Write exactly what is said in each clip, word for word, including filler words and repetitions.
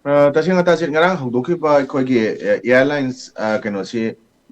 ꯑ, ꯇꯁꯦꯡꯅ ꯇꯥꯖꯤꯠ, ꯉꯔꯥꯡ ꯍꯧꯗꯣꯛꯈꯤꯕ ꯑꯩꯈꯣꯏꯒꯤ, ꯑ, airlines, ꯑ, ꯀꯩꯅꯣꯁꯤ,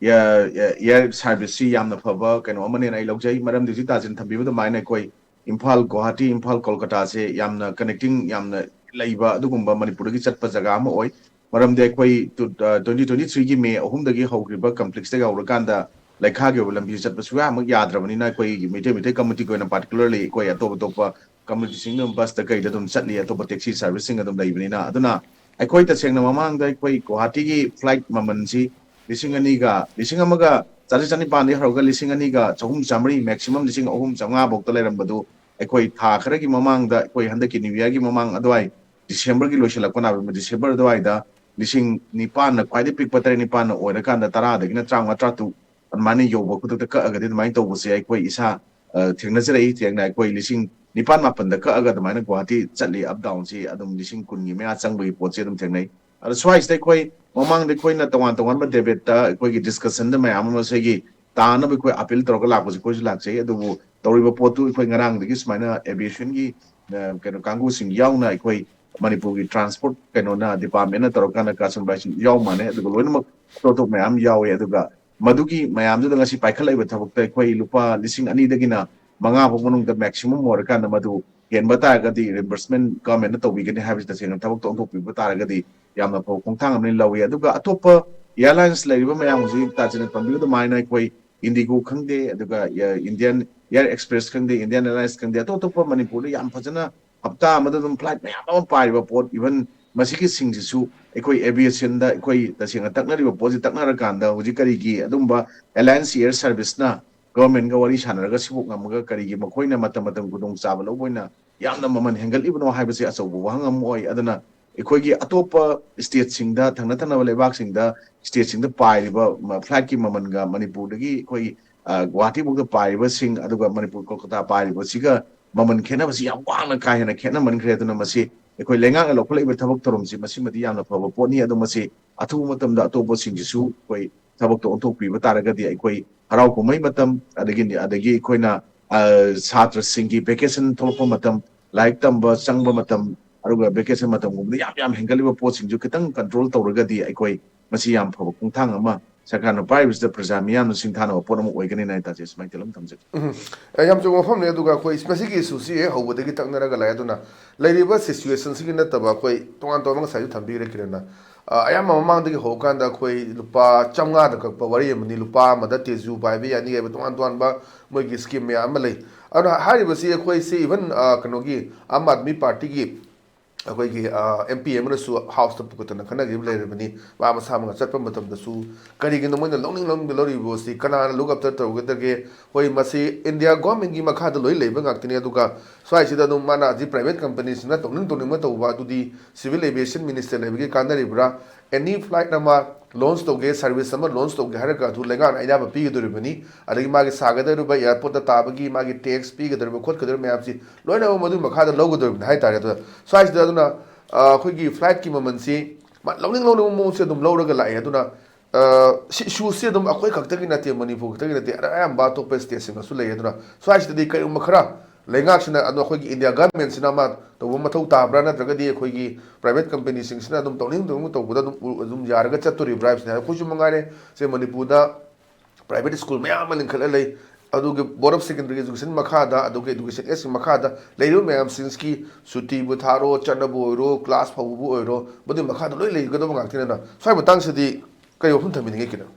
air, air service ꯁꯤ ꯌꯥꯝꯅ ꯐꯕ ꯀꯩꯅꯣ ꯑꯃꯅꯦꯅ ꯑꯩ ꯂꯧꯖꯩ꯫ ꯃꯔꯝꯗꯤ ꯍꯧꯖꯤꯛ ꯇꯥꯖꯤꯟ ꯊꯝꯕꯤꯕ ꯑꯗꯨꯃꯥꯏꯅ ꯑꯩꯈꯣꯏ ꯏꯝꯐꯥꯜ ꯒꯨꯋꯥꯍꯥꯇꯤ, ꯏꯝꯐꯥꯜ ꯀꯣꯜꯀꯇꯥꯁꯦ ꯌꯥꯝꯅ connecting ꯌꯥꯝꯅ ꯂꯩꯕ ꯑꯗꯨꯒꯨꯝꯕ ꯃꯅꯤꯄꯨꯔꯗꯒꯤ ꯆꯠꯄ ꯖꯒꯥ ꯑꯃ ꯑꯣꯏ꯫ ꯃꯔꯝꯗꯤ ꯑꯩꯈꯣꯏ ꯇꯨ-, ꯑ, twenty twenty three ꯒꯤ May ꯑꯍꯨꯝꯗꯒꯤ ꯍꯧꯈ꯭ꯔꯤꯕ conflict ꯇꯒꯤ ꯍꯧꯔꯀꯥꯟꯗ ꯂꯩꯈꯥꯒꯤ ꯑꯣꯏꯕ ꯂꯝꯕꯤ ꯆꯠꯄ ꯁꯨꯌꯥꯃꯛ ꯌꯥꯗ꯭ꯔꯕꯅꯤꯅ, ꯑꯩꯈꯣꯏꯒꯤ ꯃꯩꯇꯩ, ꯃꯩꯇꯩ community ꯒꯤ ꯑꯣꯏꯅ particularly ꯑꯩꯈꯣꯏ ꯑꯇꯣꯞ ꯑꯇꯣꯞꯄ community ꯁꯤꯡꯅ bus ꯇ ꯀꯩꯗ ꯑꯗꯨꯝ ꯆꯠꯂꯤ, ꯑꯇꯣꯞꯄ taxi service ꯁꯤꯡ ꯑꯗꯨꯝ ꯂꯩꯕꯅꯤꯅ꯫ ꯑꯗꯨꯅ ꯑꯩꯈꯣꯏ ꯇꯁꯦꯡꯅ ꯃꯃꯥꯡꯗ ꯑꯩꯈꯣꯏ ꯒꯨꯋꯥꯍꯥꯇꯤꯒꯤ flight ꯃꯃꯜꯁꯤ ꯂꯤꯁꯤꯡ ꯑꯅꯤꯒ, ꯂꯤꯁꯤꯡ ꯑꯃꯒ ꯆꯥꯇ꯭ꯔꯦꯠ ꯆꯅꯤꯄꯥꯟꯗꯒꯤ ꯍꯧꯔꯒ ꯂꯤꯁꯤꯡ ꯑꯅꯤꯒ ꯆꯍꯨꯝ ꯆꯥꯃꯔꯤ, maximum ꯂꯤꯁꯤꯡ ꯑꯍꯨꯝ ꯆꯥꯝꯃꯉꯥ ꯐꯥꯎꯗ ꯂꯩꯔꯝꯕꯗꯨ, ꯑꯩꯈꯣꯏ ꯊꯥ ꯈꯔꯒꯤ ꯃꯃꯥꯡꯗ, ꯑꯩꯈꯣꯏ ꯍꯟꯗꯛꯀꯤ New Year ꯒꯤ ꯃꯃꯥꯡ ꯑꯗꯨꯋꯥꯏ, December ꯒꯤ ꯂꯣꯏꯁꯤꯜꯂꯛꯄ, November, December ꯑꯗꯨꯋꯥꯏꯗ ꯂꯤꯁꯤꯡ ꯅꯤꯄꯥꯟꯅ, ꯈ꯭ꯋꯥꯏꯗꯒꯤ ꯄꯤꯛꯄ ꯇꯔꯦꯠ ꯅꯤꯄꯥꯟꯅ ꯑꯣꯏꯔꯀꯥꯟꯗ ꯇꯔꯥꯗꯒꯤꯅ ꯇꯔꯥꯃꯉꯥ, ꯇꯔꯥꯇꯔꯨꯛ ꯑꯗꯨꯃꯥꯏꯅ ꯌꯧꯕ, ꯈꯨꯗꯛꯇ ꯀꯛꯑꯒꯗꯤ ꯑꯗꯨꯃꯥꯏꯅ ꯇꯧꯕꯁꯦ ꯑꯩꯈꯣꯏ ꯏꯁꯥ, ꯑ, ꯊꯦꯡꯅꯖꯔꯛꯏ꯫ ꯊꯦꯡꯅ ꯑꯩꯈꯣꯏ ꯂꯤꯁꯤꯡ ꯅꯤꯄꯥꯟ ꯃꯥꯄꯟꯗ ꯀꯛꯑꯒ ꯑꯗꯨꯃꯥꯏꯅ ꯒꯨꯋꯥꯍꯥꯇꯤ ꯆꯠꯂꯤ꯫ Up down ꯁꯤ ꯑꯗꯨꯝ ꯂꯤꯁꯤꯡ ꯀꯨꯟꯒꯤ ꯃꯌꯥ ꯆꯪꯕꯒꯤ ꯄꯣꯠꯁꯦ ꯑꯗꯨꯝ ꯊꯦꯡꯅꯩ꯫ ꯑꯗꯣ ꯁ꯭ꯋꯥꯏꯁꯤꯗ ꯑꯩꯈꯣꯏ ꯃꯃꯥꯡꯗ ꯑꯩꯈꯣꯏꯅ ꯇꯣꯉꯥꯟ ꯇꯣꯉꯥꯟꯕ debate ꯇ ꯑꯩꯈꯣꯏꯒꯤ discussion ꯗ ꯃꯌꯥꯝ ꯑꯃ ꯁꯤꯒꯤ ꯇꯥꯅꯕ ꯑꯩꯈꯣꯏ appeal ꯇꯧꯔꯒ ꯂꯥꯛꯄꯁꯦ ꯑꯩꯈꯣꯏꯁꯨ ꯂꯥꯛꯆꯩ꯫ ꯑꯗꯨꯕꯨ ꯇꯧꯔꯤꯕ ꯄꯣꯠꯇꯨ ꯑꯩꯈꯣꯏ ꯉꯔꯥꯡꯗꯒꯤ ꯁꯨꯃꯥꯏꯅ aviation ꯒꯤ, ꯑ, ꯀꯩꯅꯣ ꯀꯥꯡꯕꯨꯁꯤꯡ ꯌꯥꯎꯅ ꯑꯩꯈꯣꯏ ꯃꯅꯤꯄꯨꯔꯒꯤ transport ꯀꯩꯅꯣꯅ, department ꯅ ꯇꯧꯔꯀꯥꯟꯗ ꯀꯥꯁꯟꯕ ꯍꯥꯏꯁꯤ ꯌꯥꯎ ꯃꯥꯟꯅꯩ, ꯑꯗꯨꯒ ꯂꯣꯏꯅꯃꯛ ꯑꯇꯣꯞ ꯑꯇꯣꯞꯄ ꯃꯌꯥꯝ ꯌꯥꯎꯋꯦ꯫ ꯑꯗꯨꯒ ꯃꯗꯨꯒꯤ ꯃꯌꯥꯝꯗꯨꯗ ꯉꯁꯤ ꯄꯥꯏꯈꯠꯂꯛꯏꯕ ꯊꯕꯛꯇ ꯑꯩꯈꯣꯏ ꯂꯨꯄꯥ ꯂꯤꯁꯤꯡ ꯑꯅꯤꯗꯒꯤꯅ ꯃꯉꯥ ꯐꯥꯎ ꯃꯅꯨꯡꯗ maximum ꯑꯣꯏꯔꯀꯥꯟꯗ ꯃꯗꯨ ꯍꯦꯟꯕ ꯇꯥꯔꯒꯗꯤ reimbursement government ꯅ ꯇꯧꯕꯤꯒꯅꯤ ꯍꯥꯏꯕꯁꯤ ꯇꯁꯦꯡꯅ ꯊꯕꯛꯇ ꯑꯣꯟꯊꯣꯛꯄꯤꯕ ꯇꯥꯔꯒꯗꯤ ꯌꯥꯝꯅ ꯐꯕ ꯈꯣꯡꯊꯥꯡ ꯑꯃꯅꯤ ꯂꯧꯏ꯫ ꯑꯗꯨꯒ ꯑꯇꯣꯞꯄ airlines ꯂꯩꯔꯤꯕ ꯃꯌꯥꯝ ꯍꯧꯖꯤꯛ ꯇꯥꯖꯤꯅ ꯄꯟꯕꯤꯕ ꯑꯗꯨꯃꯥꯏꯅ ꯑꯩꯈꯣꯏ IndiGo ꯈꯪꯗꯦ, ꯑꯗꯨꯒ, ꯑ, Indian Air Express ꯈꯪꯗꯦ, Indian Airlines ꯈꯪꯗꯦ, ꯑꯇꯣꯞ ꯑꯇꯣꯞꯄ ꯃꯅꯤꯄꯨꯔꯗ ꯌꯥꯝ ꯐꯖꯅ ꯍꯞꯇꯥ ꯑꯃꯗ ꯑꯗꯨꯝ flight ꯃꯌꯥꯝ ꯑꯃ ꯄꯥꯏꯔꯤꯕ ꯄꯣꯠ, even ꯃꯁꯤꯒꯤꯁꯤꯡꯁꯤꯁꯨ ꯑꯩꯈꯣꯏ aviation ꯗ ꯑꯩꯈꯣꯏ ꯇꯁꯦꯡꯅ ꯇꯛꯅꯔꯤꯕ ꯄꯣꯠꯁꯤ ꯇꯛꯅꯔꯀꯥꯟꯗ ꯍꯧꯖꯤꯛ ꯀꯔꯤꯒꯤ ꯑꯗꯨꯝꯕ Alliance Air Service ꯅ government ꯒ ꯋꯥꯔꯤ ꯁꯥꯟꯅꯔꯒ ꯁꯤꯕꯨ ꯉꯝꯃꯒ ꯀꯔꯤꯒꯤ ꯃꯈꯣꯏꯅ ꯃꯇꯝ ꯃꯇꯝ ꯈꯨꯗꯣꯡꯆꯥꯕ ꯂꯧꯕ ꯑꯣꯏꯅ ꯌꯥꯝꯅ ꯃꯃꯜ ꯍꯦꯟꯒꯠꯂꯤꯕꯅꯣ ꯍꯥꯏꯕꯁꯤ ꯑꯆꯧꯕ ꯋꯥꯍꯪ ꯑꯃ ꯑꯣꯏ꯫ ꯑꯗꯨꯅ ꯑꯩꯈꯣꯏꯒꯤ ꯑꯇꯣꯞꯄ state ꯁꯤꯡꯗ, ꯊꯪꯅ ꯊꯪꯅꯕ ꯂꯩꯕꯥꯛꯁꯤꯡꯗ, state ꯁꯤꯡꯗ ꯄꯥꯏꯔꯤꯕ ꯃ-, flight ꯀꯤ ꯃꯃꯜꯒ ꯃꯅꯤꯄꯨꯔꯗꯒꯤ ꯑꯩꯈꯣꯏ, ꯑ, ꯒꯨꯋꯥꯍꯥꯇꯤꯐꯥꯎꯗ ꯄꯥꯏꯔꯤꯕꯁꯤꯡ, ꯑꯗꯨꯒ ꯃꯅꯤꯄꯨꯔ ꯀꯣꯜꯀꯇꯥ ꯄꯥꯏꯔꯤꯕꯁꯤꯒ ꯃꯃꯜ ꯈꯦꯠꯅꯕꯁꯤ ꯌꯥꯝ ꯋꯥꯡꯅ ꯀꯥ ꯍꯦꯟꯅ ꯈꯦꯠꯅꯃꯟꯈ꯭ꯔꯦ꯫ ꯑꯗꯨꯅ ꯃꯁꯤ ꯑꯩꯈꯣꯏ ꯂꯩꯉꯥꯛꯅ ꯂꯧꯈꯠꯂꯛꯏꯕ ꯊꯕꯛ ꯊꯧꯔꯝꯁꯤ ꯃꯁꯤꯃꯗꯤ ꯌꯥꯝꯅ ꯐꯕ ꯄꯣꯠꯅꯤ꯫ ꯑꯗꯣ ꯃꯁꯤ ꯑꯊꯨꯕ ꯃꯇꯝꯗ ꯑꯇꯣꯞꯄꯁꯤꯡꯁꯤꯁꯨ ꯑꯩꯈꯣꯏ ꯊꯕꯛꯇ ꯑꯣꯟꯊꯣꯛꯄꯤꯕ ꯇꯥꯔꯒꯗꯤ ꯑꯩꯈꯣꯏ ꯍꯔꯥꯎ ꯀꯨꯝꯍꯩ ꯃꯇꯝ, ꯑꯗꯒꯤ, ꯑꯗꯒꯤ ꯑꯩꯈꯣꯏꯅ, ꯑ, ꯁꯥꯇ꯭ꯔꯁꯤꯡꯒꯤ vacation ꯊꯣꯛꯂꯛꯄ ꯃꯇꯝ, ꯂꯥꯏꯔꯤꯛ ꯇꯝꯕ ꯆꯪꯕ ꯃꯇꯝ, ꯑꯗꯨꯒ vacation ꯃꯇꯝꯒꯨꯝꯕꯗ ꯌꯥꯝ ꯌꯥꯝ ꯍꯦꯟꯒꯠꯂꯤꯕ ꯄꯣꯠꯁꯤꯡꯁꯨ ꯈꯤꯇꯪ control ꯇꯧꯔꯒꯗꯤ ꯑꯩꯈꯣꯏ ꯃꯁꯤ ꯌꯥꯝ ꯐꯕ ꯈꯣꯡꯊꯥꯡ ꯑꯃ ꯁꯔꯀꯥꯔꯅ ꯄꯥꯏꯔꯤꯕꯁꯤꯗ ꯄ꯭ꯔꯖꯥ ꯃꯤꯌꯥꯝꯅ ꯁꯤꯡꯊꯥꯅꯕ ꯄꯣꯠ ꯑꯃ ꯑꯣꯏꯒꯅꯤꯅ ꯑꯩ ꯇꯥꯖꯩ꯫ ꯁꯨꯃꯥꯏꯅ ꯇꯧꯔꯒ ꯊꯝꯖꯒꯦ꯫ ꯎꯝ꯫ ꯑꯦ, ꯌꯥꯝ ꯆꯨꯝꯕ ꯋꯥꯐꯝꯅꯦ꯫ ꯑꯗꯨꯒ ꯑꯩꯈꯣꯏ ꯃꯁꯤꯒꯤ issue ꯁꯤ ꯍꯦꯛ ꯍꯧꯕꯗꯒꯤ ꯇꯛꯅꯔꯒ ꯂꯥꯛꯑꯦ꯫ ꯑꯗꯨꯅ ꯂꯩꯔꯤꯕ situation ꯁꯤꯒꯤ ꯅꯠꯇꯕ ꯑꯩꯈꯣꯏ ꯇꯣꯉꯥꯟ ꯇꯣꯉꯥꯟꯕ ꯉꯁꯥꯏꯁꯨ ꯊꯝꯕꯤꯈ꯭ꯔꯦ ꯀꯤꯔꯟꯅ꯫ ꯑ, ꯑꯌꯥꯝꯕ ꯃꯃꯥꯡꯗꯒꯤ ꯍꯧꯔꯀꯥꯟꯗ ꯑꯩꯈꯣꯏ ꯂꯨꯄꯥ ꯆꯥꯝꯃꯉꯥꯗ ꯀꯛꯄ ꯋꯥꯔꯤ ꯑꯃꯅꯤ, ꯂꯨꯄꯥ ꯑꯃꯗ ꯇꯦꯖꯨ ꯄꯥꯏꯕ ꯌꯥꯅꯤ ꯍꯥꯏꯕ ꯇꯣꯉꯥꯟ ꯇꯣꯉꯥꯟꯕ ꯃꯣꯏꯒꯤ scheme ꯃꯌꯥꯝ ꯑꯃ ꯂꯩ꯫ ꯑꯗꯨꯅ ꯍꯥꯏꯔꯤꯕꯁꯤ ꯑꯩꯈꯣꯏꯁꯤ even, ꯑ, ꯀꯩꯅꯣꯒꯤ ꯑꯥꯝ ꯑꯥꯗꯃꯤ ꯄꯥꯔꯇꯤꯒꯤ ꯑꯩꯈꯣꯏꯒꯤ, ꯑ, ꯑꯦꯝ ꯄꯤ ꯑꯃꯅꯁꯨ ꯍꯥꯎꯁꯇ ꯄꯨꯈꯠꯇꯅ ꯈꯟꯅꯈꯤꯕ ꯂꯩꯔꯕꯅꯤ꯫ ꯃꯥ ꯃꯁꯥꯃꯛꯅ ꯆꯠꯄ ꯃꯇꯝꯗꯁꯨ ꯀꯔꯤꯒꯤꯅꯣ ꯃꯣꯏꯅ ꯂꯧꯅꯤꯡ ꯂꯧꯅꯤꯡꯕ ꯂꯧꯔꯤꯕꯁꯤ, ꯀꯅꯥꯅ look after ꯇꯧꯒꯗꯒꯦ? ꯍꯣꯏ, ꯃꯁꯤ ꯏꯟꯗꯤꯌꯥ ꯒꯣꯔꯃꯦꯟꯒꯤ ꯃꯈꯥꯗ ꯂꯣꯏ ꯂꯩꯕ ꯉꯥꯛꯇꯅꯤ꯫ ꯑꯗꯨꯒ ꯁ꯭ꯋꯥꯏꯁꯤꯗ ꯑꯗꯨꯝ ꯃꯥꯅ ꯍꯧꯖꯤꯛ private company ꯁꯤꯡꯅ ꯇꯧꯅꯤꯡ ꯇꯧꯅꯤꯡꯕ ꯇꯧꯕ ꯑꯗꯨꯗꯤ civil aviation minister ꯂꯩꯕꯒꯤ ꯀꯥꯟꯅꯔꯤꯕ꯭ꯔꯥ? Any flight ꯑꯃ launch ꯇꯧꯒꯦ, service ꯑꯃ launch ꯇꯧꯒꯦ ꯍꯥꯏꯔꯒ ꯑꯗꯨ ꯂꯩꯉꯥꯛꯅ ꯑꯌꯥꯕ ꯄꯤꯒꯗꯧꯔꯤꯕꯅꯤ꯫ ꯑꯗꯒꯤ ꯃꯥꯒꯤ ꯁꯥꯒꯗꯧꯔꯤꯕ airport ꯇ ꯇꯥꯕꯒꯤ ꯃꯥꯒꯤ tax ꯄꯤꯒꯗꯧꯔꯤꯕ ꯈꯣꯠꯀꯗꯧꯔꯤꯕ ꯃꯌꯥꯝꯁꯤ ꯂꯣꯏꯅꯃꯛ ꯃꯗꯨꯒꯤ ꯃꯈꯥꯗ ꯂꯧꯒꯗꯧꯔꯤꯕꯅꯤ ꯍꯥꯏꯇꯥꯔꯦ꯫ ꯑꯗꯨꯗ ꯁ꯭ꯋꯥꯏꯁꯤꯗ ꯑꯗꯨꯅ, ꯑ, ꯑꯩꯈꯣꯏꯒꯤ flight ꯀꯤ ꯃꯃꯜꯁꯤ ꯃꯥ ꯂꯧꯅꯤꯡ ꯂꯧꯅꯤꯡꯕ ꯃꯑꯣꯡꯁꯦ ꯑꯗꯨꯝ ꯂꯧꯔꯒ ꯂꯥꯛꯑꯦ꯫ ꯑꯗꯨꯅ, ꯑ, ꯁꯤ issue ꯁꯤ ꯑꯗꯨꯝ ꯑꯩꯈꯣꯏ ꯈꯛꯇꯒꯤ ꯅꯠꯇꯦ, ꯃꯅꯤꯄꯨꯔ ꯈꯛꯇꯒꯤ ꯅꯠꯇꯦ, ꯑꯗ ꯑꯌꯥꯝꯕ ꯑꯇꯣꯞꯄ state ꯁꯤꯡꯅꯁꯨ ꯂꯩ꯫ ꯑꯗꯨꯅ ꯁ꯭ꯋꯥꯏꯁꯤꯗꯗꯤ ꯀꯔꯤꯒꯨꯝꯕ ꯈꯔ ꯂꯩꯉꯥꯛꯁꯤꯅ, ꯑꯗꯣ ꯑꯩꯈꯣꯏꯒꯤ ꯏꯟꯗꯤꯌꯥ ꯒꯚꯔꯟꯃꯦꯟꯁꯤꯅ ꯑꯃ ꯇꯧꯕ ꯃꯊꯧ ꯇꯥꯕ꯭ꯔꯥ, ꯅꯠꯇ꯭ꯔꯒꯗꯤ ꯑꯩꯈꯣꯏꯒꯤ private company ꯁꯤꯡꯁꯤꯅ ꯑꯗꯨꯝ ꯇꯧꯅꯤꯡ ꯇꯧꯅꯤꯡ ꯇꯧꯕꯗ ꯑꯗꯨꯝ ꯎ-, ꯑꯗꯨꯝ ꯌꯥꯔꯒ ꯆꯠꯇꯣꯔꯤꯕ꯭ꯔꯥ ꯍꯥꯏꯕꯁꯤꯅ꯫ ꯑꯩꯈꯣꯏꯁꯨ ꯃꯉꯥꯏꯔꯦ, ꯁꯦ, ꯃꯅꯤꯄꯨꯔꯗ private school ꯃꯌꯥꯝ ꯑꯃ ꯂꯤꯡꯈꯠꯂ ꯂꯩ꯫ ꯑꯗꯨꯒꯤ Board of Secondary Education ꯃꯈꯥꯗ, ꯑꯗꯨꯒ Education Act ꯁꯤ ꯃꯈꯥꯗ ꯂꯩꯔꯤꯕ ꯃꯌꯥꯝꯁꯤꯡꯁꯤꯒꯤ ꯁꯨꯇꯤꯕꯨ ꯊꯥꯔꯣ, ꯆꯠꯅꯕ ꯑꯣꯏꯔꯣ, class ꯐꯧꯕꯕꯨ ꯑꯣꯏꯔꯣ, ꯃꯗꯨꯒꯤ ꯃꯈꯥꯗ ꯂꯣꯏ ꯂꯩꯒꯗꯕ ꯉꯥꯛꯇꯅꯤꯅ, ꯁ꯭ꯋꯥꯏ ꯃꯇꯥꯡꯁꯤꯗꯤ ꯀꯔꯤ ꯋꯥꯐꯝ ꯊꯝꯕꯤꯅꯤꯡꯉꯤ ꯀꯤꯔꯟ?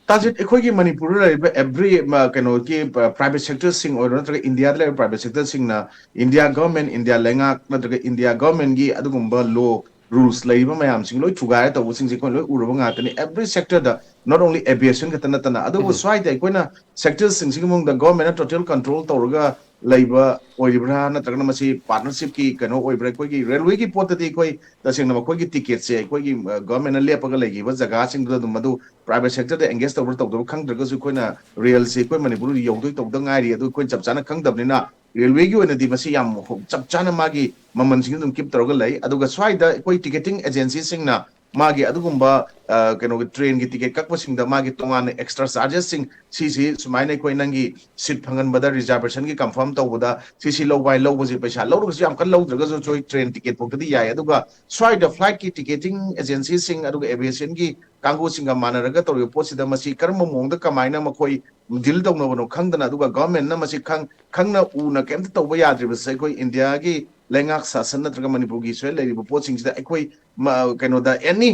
ꯇꯥꯖꯤꯠ, ꯑꯩꯈꯣꯏꯒꯤ ꯃꯅꯤꯄꯨꯔꯗ ꯂꯩꯔꯤꯕ every, ꯃ, ꯀꯩꯅꯣꯒꯤ, ꯄ-, private sector ꯁꯤꯡ ꯑꯣꯏꯔꯣ, ꯅꯠꯇ꯭ꯔꯒ ꯏꯟꯗꯤꯌꯥꯗ ꯂꯩꯔꯤꯕ private sector ꯁꯤꯡꯅ ꯏꯟꯗꯤꯌꯥ ꯒꯚꯔꯟꯃꯦꯟ, ꯏꯟꯗꯤꯌꯥ ꯂꯩꯉꯥꯛ, ꯅꯠꯇ꯭ꯔꯒ ꯏꯟꯗꯤꯌꯥ ꯒꯚꯔꯟꯃꯦꯟꯒꯤ ꯑꯗꯨꯒꯨꯝꯕ law rules ꯂꯩꯔꯤꯕ ꯃꯌꯥꯝꯁꯤꯡ ꯂꯣꯏ ꯊꯨꯒꯥꯏꯔ ꯇꯧꯕꯁꯤꯡꯁꯦ ꯑꯩꯈꯣꯏꯅ ꯂꯣꯏ ꯎꯔꯕ ꯉꯥꯛꯇꯅꯤ꯫ Every sector the, not only aviation ꯈꯛꯇ ꯅꯠꯇꯅ꯫ ꯑꯗꯨꯕꯨ ꯎꯝ꯫ ꯁ꯭ꯋꯥꯏꯗ ꯑꯩꯈꯣꯏꯅ sector ꯁꯤꯡꯁꯤꯒꯤ ꯃꯅꯨꯡꯗ ꯒꯚꯔꯟꯃꯦꯟꯅ total control ꯇꯧꯔꯒ ꯂꯩꯕ ꯑꯣꯏꯔꯤꯕ꯭ꯔꯥ, ꯅꯠꯇ꯭ꯔꯒꯅ ꯃꯁꯤ partnership ꯀꯤ ꯀꯩꯅꯣ ꯑꯣꯏꯕ꯭ꯔꯥ? ꯑꯩꯈꯣꯏꯒꯤ ꯔꯦꯜꯋꯦꯒꯤ ꯄꯣꯠꯇꯗꯤ ꯑꯩꯈꯣꯏ ꯇꯁꯦꯡꯅ ꯃꯈꯣꯏꯒꯤ ꯇꯤꯀꯦꯠꯁꯦ ꯑꯩꯈꯣꯏꯒꯤ, ꯑ, ꯒꯚꯔꯟꯃꯦꯟꯅ ꯂꯦꯞꯄꯒ ꯂꯩꯈꯤꯕ ꯖꯒꯥꯁꯤꯡꯗꯨꯗ ꯑꯗꯨꯝ ꯃꯗꯨ private sector ꯗ engage ꯇꯧꯕ꯭ꯔꯥ ꯇꯧꯗꯕ꯭ꯔꯥ ꯈꯪꯗ꯭ꯔꯒꯁꯨ, ꯑꯩꯈꯣꯏꯅ ꯔꯦꯜꯁꯦ ꯑꯩꯈꯣꯏ ꯃꯅꯤꯄꯨꯔꯗ ꯌꯧꯗꯣꯏ ꯇꯧꯗ ꯉꯥꯏꯔꯤ, ꯑꯗꯨ ꯑꯩꯈꯣꯏꯅ ꯆꯞ ꯆꯥꯅ ꯈꯪꯗꯕꯅꯤꯅ꯫ ꯔꯦꯜꯋꯦꯒꯤ ꯑꯣꯏꯅꯗꯤ ꯃꯁꯤ ꯌꯥꯝ ꯍꯣ-, ꯆꯞ ꯆꯥꯅ ꯃꯥꯒꯤ ꯃꯃꯜꯁꯤꯡ ꯑꯗꯨꯝ keep ꯇꯧꯔꯒ ꯂꯩ꯫ ꯑꯗꯨꯒ ꯁ꯭ꯋꯥꯏꯗ ꯑꯩꯈꯣꯏ ticketing agency ꯁꯤꯡꯅ ꯃꯥꯒꯤ ꯑꯗꯨꯒꯨꯝꯕ ꯀꯩꯅꯣꯒꯤ ꯇ꯭ꯔꯦꯟꯒꯤ ꯇꯤꯀꯦꯠ ꯀꯛꯄꯁꯤꯡꯗ ꯃꯥꯒꯤ ꯇꯣꯉꯥꯟꯅ ꯑꯦꯛꯁꯇ꯭ꯔꯥ ꯆꯥꯔꯖꯦꯁꯁꯤꯡ, ꯁꯤꯁꯤ ꯁꯨꯃꯥꯏꯅ ꯑꯩꯈꯣꯏ ꯅꯪꯒꯤ ꯁꯤꯠ ꯐꯪꯍꯟꯕꯗ, ꯔꯤꯖꯥꯔꯕꯦꯁꯟꯒꯤ ꯀꯟꯐꯥꯔꯝ ꯇꯧꯕꯗ ꯁꯤꯁꯤ ꯂꯧꯕ ꯍꯥꯏ, ꯂꯧꯕꯁꯦ ꯄꯩꯁꯥ ꯂꯧꯔꯒꯁꯨ ꯌꯥꯝ ꯀꯟꯅ ꯂꯧꯗ꯭ꯔꯒꯁꯨ ꯑꯩꯈꯣꯏ ꯇ꯭ꯔꯦꯟ ꯇꯤꯀꯦꯠ ꯐꯥꯎꯗꯗꯤ ꯌꯥꯏ꯫ ꯑꯗꯨꯒ ꯁ꯭ꯋꯥꯏꯗ ꯐ꯭ꯂꯥꯏꯠꯀꯤ ꯇꯤꯀꯦꯇꯤꯡ ꯑꯦꯖꯦꯟꯁꯤꯁꯤꯡ ꯑꯗꯨꯒ ꯑꯦꯚꯤꯌꯦꯁꯟꯒꯤ ꯀꯥꯡꯕꯨꯁꯤꯡꯒ ꯃꯥꯟꯅꯔꯒ ꯇꯧꯔꯤꯕ ꯄꯣꯠꯁꯤꯗ ꯃꯁꯤ ꯀꯔꯝꯕ ꯃꯑꯣꯡꯗ ꯀꯃꯥꯏꯅ ꯃꯈꯣꯏ ꯗꯤꯜ ꯇꯧꯅꯕꯅꯣ ꯈꯪꯗꯅ, ꯑꯗꯨꯒ ꯒꯚꯔꯟꯃꯦꯟꯠꯅ ꯃꯁꯤ ꯈꯪ ꯈꯪꯅ ꯎꯅ ꯀꯩꯝꯇ ꯇꯧꯕ ꯌꯥꯗ꯭ꯔꯤꯕꯁꯦ ꯑꯩꯈꯣꯏ ꯏꯟꯗꯤꯌꯥꯒꯤ ꯂꯩꯉꯥꯛ ꯁꯥꯁꯟ ꯅꯠꯇ꯭ꯔꯒ ꯃꯅꯤꯄꯨꯔꯒꯤ ꯁꯤꯗ ꯂꯩꯔꯤꯕ ꯄꯣꯠꯁꯤꯡꯁꯤꯗ ꯑꯩꯈꯣꯏ ꯀꯩꯅꯣꯗ ꯑꯦꯅꯤ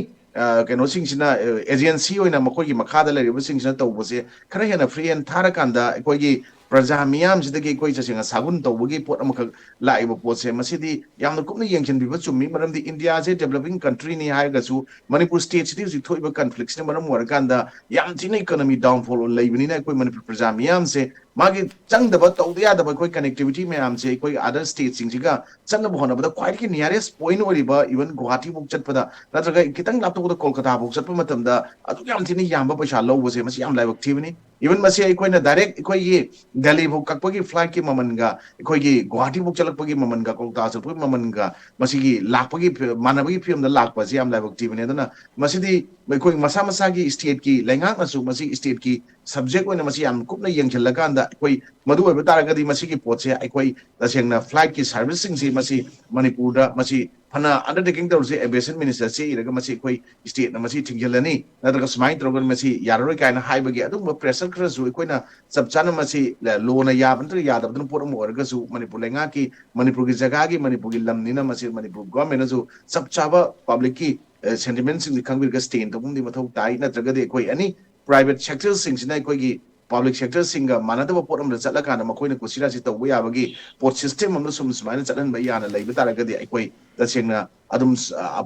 ꯀꯩꯅꯣꯁꯤꯡꯁꯤꯅ, ꯑꯦꯖꯦꯟꯁꯤ ꯑꯣꯏꯅ ꯃꯈꯣꯏꯒꯤ ꯃꯈꯥꯗ ꯂꯩꯔꯤꯕꯁꯤꯡꯁꯤꯅ ꯇꯧꯕꯁꯦ ꯈꯔ ꯍꯦꯟꯅ ꯐ꯭ꯔꯤ ꯍꯦꯟ ꯊꯥꯔꯀꯥꯟꯗ ꯑꯩꯈꯣꯏꯒꯤ ꯄ꯭ꯔꯖꯥ ꯃꯤꯌꯥꯝꯁꯤꯗꯒꯤ ꯑꯩꯈꯣꯏ ꯇꯁꯦꯡꯅ ꯁꯥꯒꯨꯟ ꯇꯧꯕꯒꯤ ꯄꯣꯠ ꯑꯃꯈꯛ ꯂꯥꯛꯏꯕ ꯄꯣꯠꯁꯦ, ꯃꯁꯤꯗꯤ ꯌꯥꯝꯅ ꯀꯨꯞꯅ ꯌꯦꯡꯁꯤꯟꯕꯤꯕ ꯆꯨꯝꯃꯤ꯫ ꯃꯔꯝꯗꯤ ꯏꯟꯗꯤꯌꯥꯁꯦ ꯗꯦꯕꯂꯞꯄꯤꯡ ꯀꯟꯇ꯭ꯔꯤꯅꯤ ꯍꯥꯏꯔꯒꯁꯨ ꯃꯅꯤꯄꯨꯔ ꯁ꯭ꯇꯦꯠꯁꯤꯗꯤ ꯍꯧꯖꯤꯛ ꯊꯣꯛꯏꯕ ꯀꯟꯐ꯭ꯂꯤꯛꯁꯤꯅ ꯃꯔꯝ ꯑꯣꯏꯔꯀꯥꯟꯗ ꯌꯥꯝ ꯊꯤꯅ ꯏꯀꯣꯅꯣꯃꯤ ꯗꯥꯎꯟꯐꯣꯜ ꯂꯩꯕꯅꯤꯅ ꯑꯩꯈꯣꯏ ꯃꯅꯤꯄꯨꯔ ꯄ꯭ꯔꯖꯥ ꯃꯤꯌꯥꯝꯁꯦ ꯃꯥꯒꯤ ꯆꯪꯗꯕ, ꯇꯧꯗ ꯌꯥꯗꯕ ꯑꯩꯈꯣꯏ ꯀꯅꯦꯛꯇꯤꯚꯤꯇꯤ ꯃꯌꯥꯝꯁꯦ ꯑꯩꯈꯣꯏ ꯑꯗꯔ ꯁ꯭ꯇꯦꯠꯁꯤꯡꯁꯤꯒ ꯆꯠꯅꯕ ꯍꯣꯠꯅꯕꯗ ꯈ꯭ꯋꯥꯏꯗꯒꯤ ꯅꯤꯌꯔꯦꯁ ꯄꯣꯏꯟꯠ ꯑꯣꯏꯔꯤꯕ, ꯏꯚꯟ ꯒꯨꯋꯥꯍꯥꯇꯤꯐꯥꯎ ꯆꯠꯄꯗ ꯅꯠꯇ꯭ꯔꯒ ꯈꯤꯇꯪ ꯂꯥꯞꯊꯣꯛꯄꯗ ꯀꯣꯜꯀꯇꯥꯐꯥꯎ ꯆꯠꯄ ꯃꯇꯝꯗ ꯑꯗꯨꯛ ꯌꯥꯝ ꯊꯤꯅ ꯌꯥꯝꯕ ꯄꯩꯁꯥ ꯂꯧꯕꯁꯦ, ꯃꯁꯤ ꯌꯥꯝ ꯂꯥꯏꯕꯛ ꯊꯤꯕꯅꯤ꯫ ꯏꯚꯟ ꯃꯁꯤ ꯑꯩꯈꯣꯏꯅ ꯗꯥꯏꯔꯦꯛ ꯑꯩꯈꯣꯏꯒꯤ ꯗꯦꯜꯂꯤꯐꯥꯎ ꯀꯛꯄꯒꯤ ꯐ꯭ꯂꯥꯏꯠꯀꯤ ꯃꯃꯜꯒ ꯑꯩꯈꯣꯏꯒꯤ ꯒꯨꯋꯥꯍꯥꯇꯤꯐꯥꯎ ꯆꯠꯂꯛꯄꯒꯤ ꯃꯃꯜꯒ ꯀꯣꯜꯀꯇꯥ ꯆꯠꯄꯒꯤ ꯃꯃꯜꯒ ꯃꯁꯤꯒꯤ ꯂꯥꯛꯄꯒꯤ ꯐꯤ-, ꯃꯥꯟꯅꯕꯒꯤ ꯐꯤꯕꯝꯗ ꯂꯥꯛꯄꯁꯤ ꯌꯥꯝ ꯂꯥꯏꯕꯛ ꯊꯤꯕꯅꯤ꯫ ꯑꯗꯨꯅ ꯃꯁꯤꯗꯤ ꯑꯩꯈꯣꯏ ꯃꯁꯥ ꯃꯁꯥꯒꯤ ꯁ꯭ꯇꯦꯠꯀꯤ ꯂꯩꯉꯥꯛꯅꯁꯨ ꯃꯁꯤ ꯁ꯭ꯇꯦꯠꯀꯤ ꯁꯕꯖꯦꯛ ꯑꯣꯏꯅ ꯃꯁꯤ ꯌꯥꯝ ꯀꯨꯞꯅ ꯌꯦꯡꯁꯤꯜꯂꯀꯥꯟꯗ ꯑꯩꯈꯣꯏ ꯃꯗꯨ ꯑꯣꯏꯕ ꯇꯥꯔꯒꯗꯤ ꯃꯁꯤꯒꯤ ꯄꯣꯠꯁꯦ ꯑꯩꯈꯣꯏ ꯇꯁꯦꯡꯅ ꯐ꯭ꯂꯥꯏꯠꯀꯤ ꯁꯥꯔꯚꯤꯁꯁꯤꯡꯁꯤ ꯃꯁꯤ ꯃꯅꯤꯄꯨꯔꯗ ꯃꯁꯤ ꯐꯅ ꯑꯟꯗꯔꯇꯦꯀꯤꯡ ꯇꯧꯔꯁꯤ, ꯑꯦꯚꯤꯌꯦꯁꯟ ꯃꯤꯅꯤꯁꯇꯔꯁꯤ ꯏꯔꯒ ꯃꯁꯤ ꯑꯩꯈꯣꯏ ꯁ꯭ꯇꯦꯠꯅ ꯃꯁꯤ ꯊꯤꯡꯖꯤꯜꯂꯅꯤ ꯅꯠꯇ꯭ꯔꯒ ꯁꯨꯃꯥꯏꯅ ꯇꯧꯔꯒ ꯃꯁꯤ ꯌꯥꯔꯔꯣꯏ ꯀꯥꯏꯅ ꯍꯥꯏꯕꯒꯤ ꯑꯗꯨꯒꯨꯝꯕ ꯄ꯭ꯔꯦꯁꯔ ꯈꯔꯁꯨ ꯑꯩꯈꯣꯏꯅ ꯆꯞ ꯆꯥꯅ ꯃꯁꯤ ꯂꯣꯅ ꯌꯥꯕ ꯅꯠꯇ꯭ꯔꯒ ꯌꯥꯗꯕꯗꯨꯅ ꯄꯣꯠ ꯑꯃ ꯑꯣꯏꯔꯒꯁꯨ ꯃꯅꯤꯄꯨꯔ ꯂꯩꯉꯥꯛꯀꯤ, ꯃꯅꯤꯄꯨꯔꯒꯤ ꯖꯒꯥꯒꯤ, ꯃꯅꯤꯄꯨꯔꯒꯤ ꯂꯝꯅꯤꯅ ꯃꯁꯤ ꯃꯅꯤꯄꯨꯔ ꯒꯣꯔꯃꯦꯟꯅꯁꯨ ꯆꯞ ꯆꯥꯕ ꯄꯕ꯭ꯂꯤꯛꯀꯤ ꯁꯦꯟꯇꯤꯃꯦꯟꯁꯤꯡꯁꯤ ꯈꯪꯕꯤꯔꯒ ꯁ꯭ꯇꯦꯟ ꯇꯧꯕ ꯑꯃꯗꯤ ꯃꯊꯧ ꯇꯥꯏ꯫ ꯅꯠꯇ꯭ꯔꯒꯗꯤ ꯑꯩꯈꯣꯏ ꯑꯦꯅꯤ ꯄ꯭ꯔꯥꯏꯚꯦꯠ ꯁꯦꯛꯇꯔꯁꯤꯡꯁꯤꯅ ꯑꯩꯈꯣꯏꯒꯤ ꯄꯕ꯭ꯂꯤꯛ ꯁꯦꯛꯇꯔꯁꯤꯡꯒ ꯃꯥꯟꯅꯗꯕ ꯄꯣꯠ ꯑꯃꯗ ꯆꯠꯂꯀꯥꯟꯗ ꯃꯈꯣꯏꯅ ꯀꯨꯁꯤꯔꯥꯁꯤ ꯇꯧꯕ ꯌꯥꯕꯒꯤ ꯄꯣꯠ ꯁꯤꯁꯇꯦꯝ ꯑꯃꯗ ꯁꯨꯝ ꯁꯨꯃꯥꯏꯅ ꯆꯠꯍꯟꯕ ꯌꯥꯅ ꯂꯩꯕ ꯇꯥꯔꯒꯗꯤ ꯑꯩꯈꯣꯏ ꯇꯁꯦꯡꯅ ꯑꯗꯨꯝ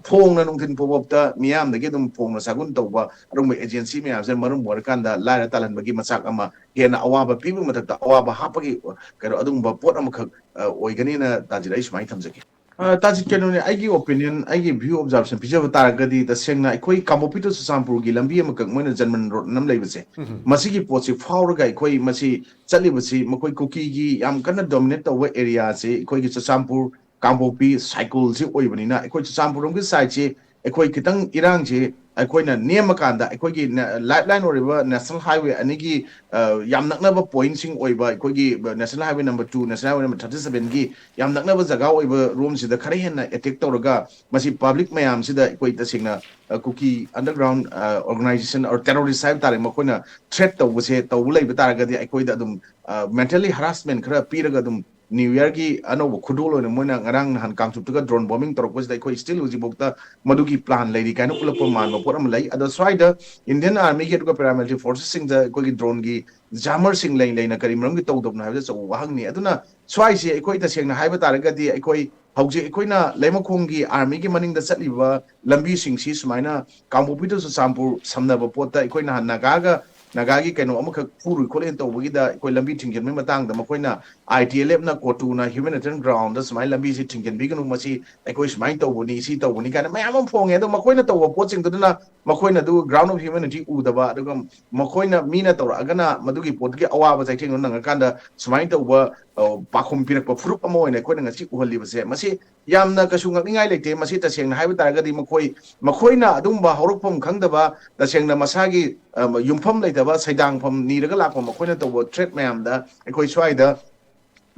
ꯐꯣꯡꯅ ꯅꯨꯡꯊꯤꯟ ꯐꯥꯎꯕꯇ ꯃꯤꯌꯥꯝꯗꯒꯤ ꯑꯗꯨꯝ ꯐꯣꯡꯅ ꯁꯥꯒꯨꯟ ꯇꯧꯕ ꯑꯗꯨꯒꯨꯝꯕ ꯑꯦꯖꯦꯟꯁꯤ ꯃꯌꯥꯝꯁꯤꯅ ꯃꯔꯝ ꯑꯣꯏꯔꯀꯥꯟꯗ ꯂꯥꯏꯔ ꯇꯥꯜꯍꯟꯕꯒꯤ ꯃꯆꯥꯛ ꯑꯃ ꯍꯦꯟꯅ ꯑꯋꯥꯕ ꯄꯤꯕꯒꯤ ꯃꯊꯛꯇ ꯑꯋꯥꯕ ꯍꯥꯞꯄꯒꯤ ꯀꯩꯅꯣ ꯑꯗꯨꯒꯨꯝꯕ ꯄꯣꯠ ꯑꯃꯈꯛ ꯑꯣꯏꯒꯅꯤꯅ ꯇꯥꯖꯤꯠ ꯑꯩ ꯁꯨꯃꯥꯏꯅ ꯊꯝꯖꯒꯦ꯫ ꯑ, ꯇꯥꯖꯤꯠ, ꯀꯩꯅꯣꯅꯦ, ꯑꯩꯒꯤ ꯑꯣꯄꯤꯅꯤꯌꯟ, ꯑꯩꯒꯤ ꯚ꯭ꯌꯨ ꯑꯣꯕꯖꯥꯔꯕꯦꯁꯟ ꯄꯤꯖꯕ ꯇꯥꯔꯒꯗꯤ, ꯇꯁꯦꯡꯅ ꯑꯩꯈꯣꯏ ꯀꯥꯡꯄꯣꯛꯄꯤ to ꯆꯨꯔꯆꯥꯟꯄꯨꯔꯒꯤ ꯂꯝꯕꯤ ꯑꯃꯈꯛ ꯃꯣꯏꯅ ꯖꯟꯃꯟ ꯔꯣꯗ ꯑꯃ ꯂꯩꯕꯁꯦ, ꯎꯝ꯫ ꯃꯁꯤꯒꯤ ꯄꯣꯠꯁꯤ ꯐꯥꯎꯔꯒ ꯑꯩꯈꯣꯏ ꯃꯁꯤ ꯆꯠꯂꯤꯕꯁꯤ ꯃꯈꯣꯏ ꯀꯨꯀꯤꯒꯤ ꯌꯥꯝ ꯀꯟꯅ ꯗꯣꯃꯤꯅꯦꯠ ꯇꯧꯕ ꯑꯦꯔꯤꯌꯥꯁꯤ ꯑꯩꯈꯣꯏꯒꯤ ꯆꯨꯔꯆꯥꯟꯄꯨꯔ ꯀꯥꯡꯄꯣꯛꯄꯤ ꯁꯥꯏꯀꯜꯁꯤ ꯑꯣꯏꯕꯅꯤꯅ, ꯑꯩꯈꯣꯏ ꯆꯨꯔꯆꯥꯟꯄꯨꯔ ꯂꯣꯝꯒꯤ ꯁꯥꯏꯠꯁꯤ ꯑꯩꯈꯣꯏ ꯈꯤꯇꯪ ꯏꯔꯥꯡꯁꯤ ꯑꯩꯈꯣꯏꯅ ꯅꯦꯝꯃꯀꯥꯟꯗ ꯑꯩꯈꯣꯏꯒꯤ ꯂꯥꯏꯐ ꯂꯥꯏꯟ ꯑꯣꯏꯔꯤꯕ ꯅꯦꯁꯅꯦꯜ ꯍꯥꯏꯋꯦ ꯑꯅꯤꯒꯤ ꯌꯥꯝ ꯅꯛꯅꯕ ꯄꯣꯏꯟꯁꯤꯡ ꯑꯣꯏꯕ ꯑꯩꯈꯣꯏꯒꯤ national highway number two, national highway number thirty ꯁꯚꯦꯟꯒꯤ ꯌꯥꯝ ꯅꯛꯅꯕ ꯖꯒꯥ ꯑꯣꯏꯕ ꯔꯣꯝꯁꯤꯗ ꯈꯔ ꯍꯦꯟꯅ ꯑꯦꯇꯦꯛ ꯇꯧꯔꯒ ꯃꯁꯤ ꯄꯕ꯭ꯂꯤꯛ ꯃꯌꯥꯝꯁꯤꯗ ꯑꯩꯈꯣꯏ ꯇꯁꯦꯡꯅ ꯀꯨꯀꯤ ꯑꯟꯗꯔꯒ꯭ꯔꯥꯎꯟ ꯑꯣꯔꯒꯅꯥꯏꯖꯦꯁꯟ ꯑꯣꯔ ꯇꯦꯔꯣꯔꯤꯁ ꯍꯥꯏꯕ ꯇꯥꯔꯦ, ꯃꯈꯣꯏꯅ ꯊ꯭ꯔꯦꯠ ꯇꯧꯕꯁꯦ ꯇꯧꯕ ꯂꯩꯕ ꯇꯥꯔꯒꯗꯤ ꯑꯩꯈꯣꯏꯗ ꯑꯗꯨꯝ ꯃꯦꯟꯇꯦꯜꯂꯤ ꯍꯔꯥꯁꯃꯦꯟ ꯈꯔ ꯄꯤꯔꯒ ꯑꯗꯨꯝ ꯅ꯭ꯌꯨ ꯌꯔꯒꯤ ꯑꯅꯧꯕ ꯈꯨꯗꯣꯜ ꯑꯣꯏꯅ ꯃꯣꯏꯅ ꯉꯔꯥꯡ ꯅꯍꯥꯟ ꯀꯥꯡꯆꯨꯞꯇꯒ ꯗ꯭ꯔꯣꯟ ꯕꯣꯝꯕꯤꯡ ꯇꯧꯔꯛꯄꯁꯤꯗ ꯑꯩꯈꯣꯏ ꯁ꯭ꯇꯤꯜ ꯍꯧꯖꯤꯛꯐꯥꯎꯗ ꯃꯗꯨꯒꯤ ꯄ꯭ꯂꯥꯟ ꯂꯩꯔꯤ ꯀꯥꯏꯅ ꯎꯠꯂꯛꯄ ꯃꯥꯟꯕ ꯄꯣꯠ ꯑꯃ ꯂꯩ꯫ ꯑꯗꯣ ꯁ꯭ꯋꯥꯏꯗ ꯏꯟꯗꯤꯌꯟ ꯑꯥꯔꯃꯤꯒꯤ ꯑꯗꯨꯒ ꯄꯦꯔꯥꯃꯤꯂꯤꯇꯔꯤ ꯐꯣꯔꯁꯦꯁꯁꯤꯡꯗ ꯑꯩꯈꯣꯏꯒꯤ ꯗ꯭ꯔꯣꯟꯒꯤ ꯖꯥꯃꯔꯁꯤꯡ ꯂꯩ ꯂꯩꯅ ꯀꯔꯤ ꯃꯔꯝꯒꯤ ꯇꯧꯗꯕꯅꯣ ꯍꯥꯏꯕꯁꯦ ꯑꯆꯧꯕ ꯋꯥꯍꯪꯅꯤ꯫ ꯑꯗꯨꯅ ꯁ꯭ꯋꯥꯏꯁꯤ ꯑꯩꯈꯣꯏ ꯇꯁꯦꯡꯅ ꯍꯥꯏꯕ ꯇꯥꯔꯒꯗꯤ ꯑꯩꯈꯣꯏ ꯍꯧꯖꯤꯛ ꯑꯩꯈꯣꯏꯅ ꯂꯩꯃꯈꯣꯡꯒꯤ ꯑꯥꯔꯃꯤꯒꯤ ꯃꯅꯤꯡꯗ ꯆꯠꯂꯤꯕ ꯂꯝꯕꯤꯁꯤꯡꯁꯤ ꯁꯨꯃꯥꯏꯅ ꯀꯥꯡꯄꯣꯛꯄꯤ ꯇꯨ ꯆꯨꯔꯆꯥꯟꯄꯨꯔ ꯁꯝꯅꯕ ꯄꯣꯠꯇ ꯑꯩꯈꯣꯏ ꯅꯍꯥꯟ ꯅꯥꯒꯥꯒ ꯅꯥꯒꯥꯒꯤ ꯀꯩꯅꯣ ꯑꯃꯈꯛ ꯐꯨꯔꯨꯏ ꯈꯣꯠꯂꯦꯅ ꯇꯧꯕꯒꯤꯗ ꯑꯩꯈꯣꯏ ꯂꯝꯕꯤ ꯊꯤꯡꯖꯤꯟꯕꯒꯤ ꯃꯇꯥꯡꯗ ꯃꯈꯣꯏꯅ ꯑꯥꯏ ꯇꯤ ꯑꯦꯜ ꯑꯦꯐꯅ ꯀꯣꯇꯨꯅ ꯍ꯭ꯌꯨꯃꯦꯅꯤꯇꯦꯔꯤꯌꯟ ꯒ꯭ꯔꯥꯎꯟꯗ ꯁꯨꯃꯥꯏꯅ ꯂꯝꯕꯤꯁꯤ ꯊꯤꯡꯖꯤꯟꯕꯤꯒꯅꯨ, ꯃꯁꯤ ꯑꯩꯈꯣꯏ ꯁꯨꯃꯥꯏꯅ ꯇꯧꯕꯅꯤ, ꯁꯤ ꯇꯧꯕꯅꯤ ꯀꯥꯏꯅ ꯃꯌꯥꯝ ꯑꯃ ꯐꯣꯡꯉꯦ꯫ ꯑꯗꯣ ꯃꯈꯣꯏꯅ ꯇꯧꯕ ꯄꯣꯠꯁꯤꯡꯗꯨꯗꯅ ꯃꯈꯣꯏꯅ ꯑꯗꯨ ꯒ꯭ꯔꯥꯎꯟ ꯑꯣꯐ ꯍ꯭ꯌꯨꯃꯦꯅꯤꯇꯤ ꯎꯗꯕ, ꯑꯗꯨꯒ ꯃꯈꯣꯏꯅ ꯃꯤꯅ ꯇꯧꯔꯛꯑꯒꯅ ꯃꯗꯨꯒꯤ ꯄꯣꯠꯇꯨꯒꯤ ꯑꯋꯥꯕ ꯆꯩꯊꯦꯡꯗꯨ ꯅꯪꯉꯀꯥꯟꯗ ꯁꯨꯃꯥꯏꯅ ꯇꯧꯕ ꯑ, ꯄꯥꯎꯈꯨꯝ ꯄꯤꯔꯛꯄ ꯐꯨꯔꯨꯞ ꯑꯃ ꯑꯣꯏꯅ ꯑꯩꯈꯣꯏꯅ ꯉꯁꯤ ꯎꯍꯜꯂꯤꯕꯁꯦ, ꯃꯁꯤ ꯌꯥꯝꯅ ꯀꯩꯁꯨ ꯉꯛꯅꯤꯡꯉꯥꯏ ꯂꯩꯇꯦ꯫ ꯃꯁꯤ ꯇꯁꯦꯡꯅ ꯍꯥꯏꯕ ꯇꯥꯔꯒꯗꯤ ꯃꯈꯣꯏ ꯃꯈꯣꯏꯅ ꯑꯗꯨꯒꯨꯝꯕ ꯍꯧꯔꯛꯐꯝ ꯈꯪꯗꯕ, ꯇꯁꯦꯡꯅ ꯃꯁꯥꯒꯤ ꯑ, ꯌꯨꯝꯐꯝ ꯂꯩꯇꯕ ꯁꯩꯗꯥꯡꯐꯝ ꯅꯤꯔꯒ ꯂꯥꯛꯄ ꯃꯈꯣꯏꯅ ꯇꯧꯕ ꯊ꯭ꯔꯦꯠ ꯃꯌꯥꯝꯗ ꯑꯩꯈꯣꯏ ꯁ꯭ꯋꯥꯏꯗ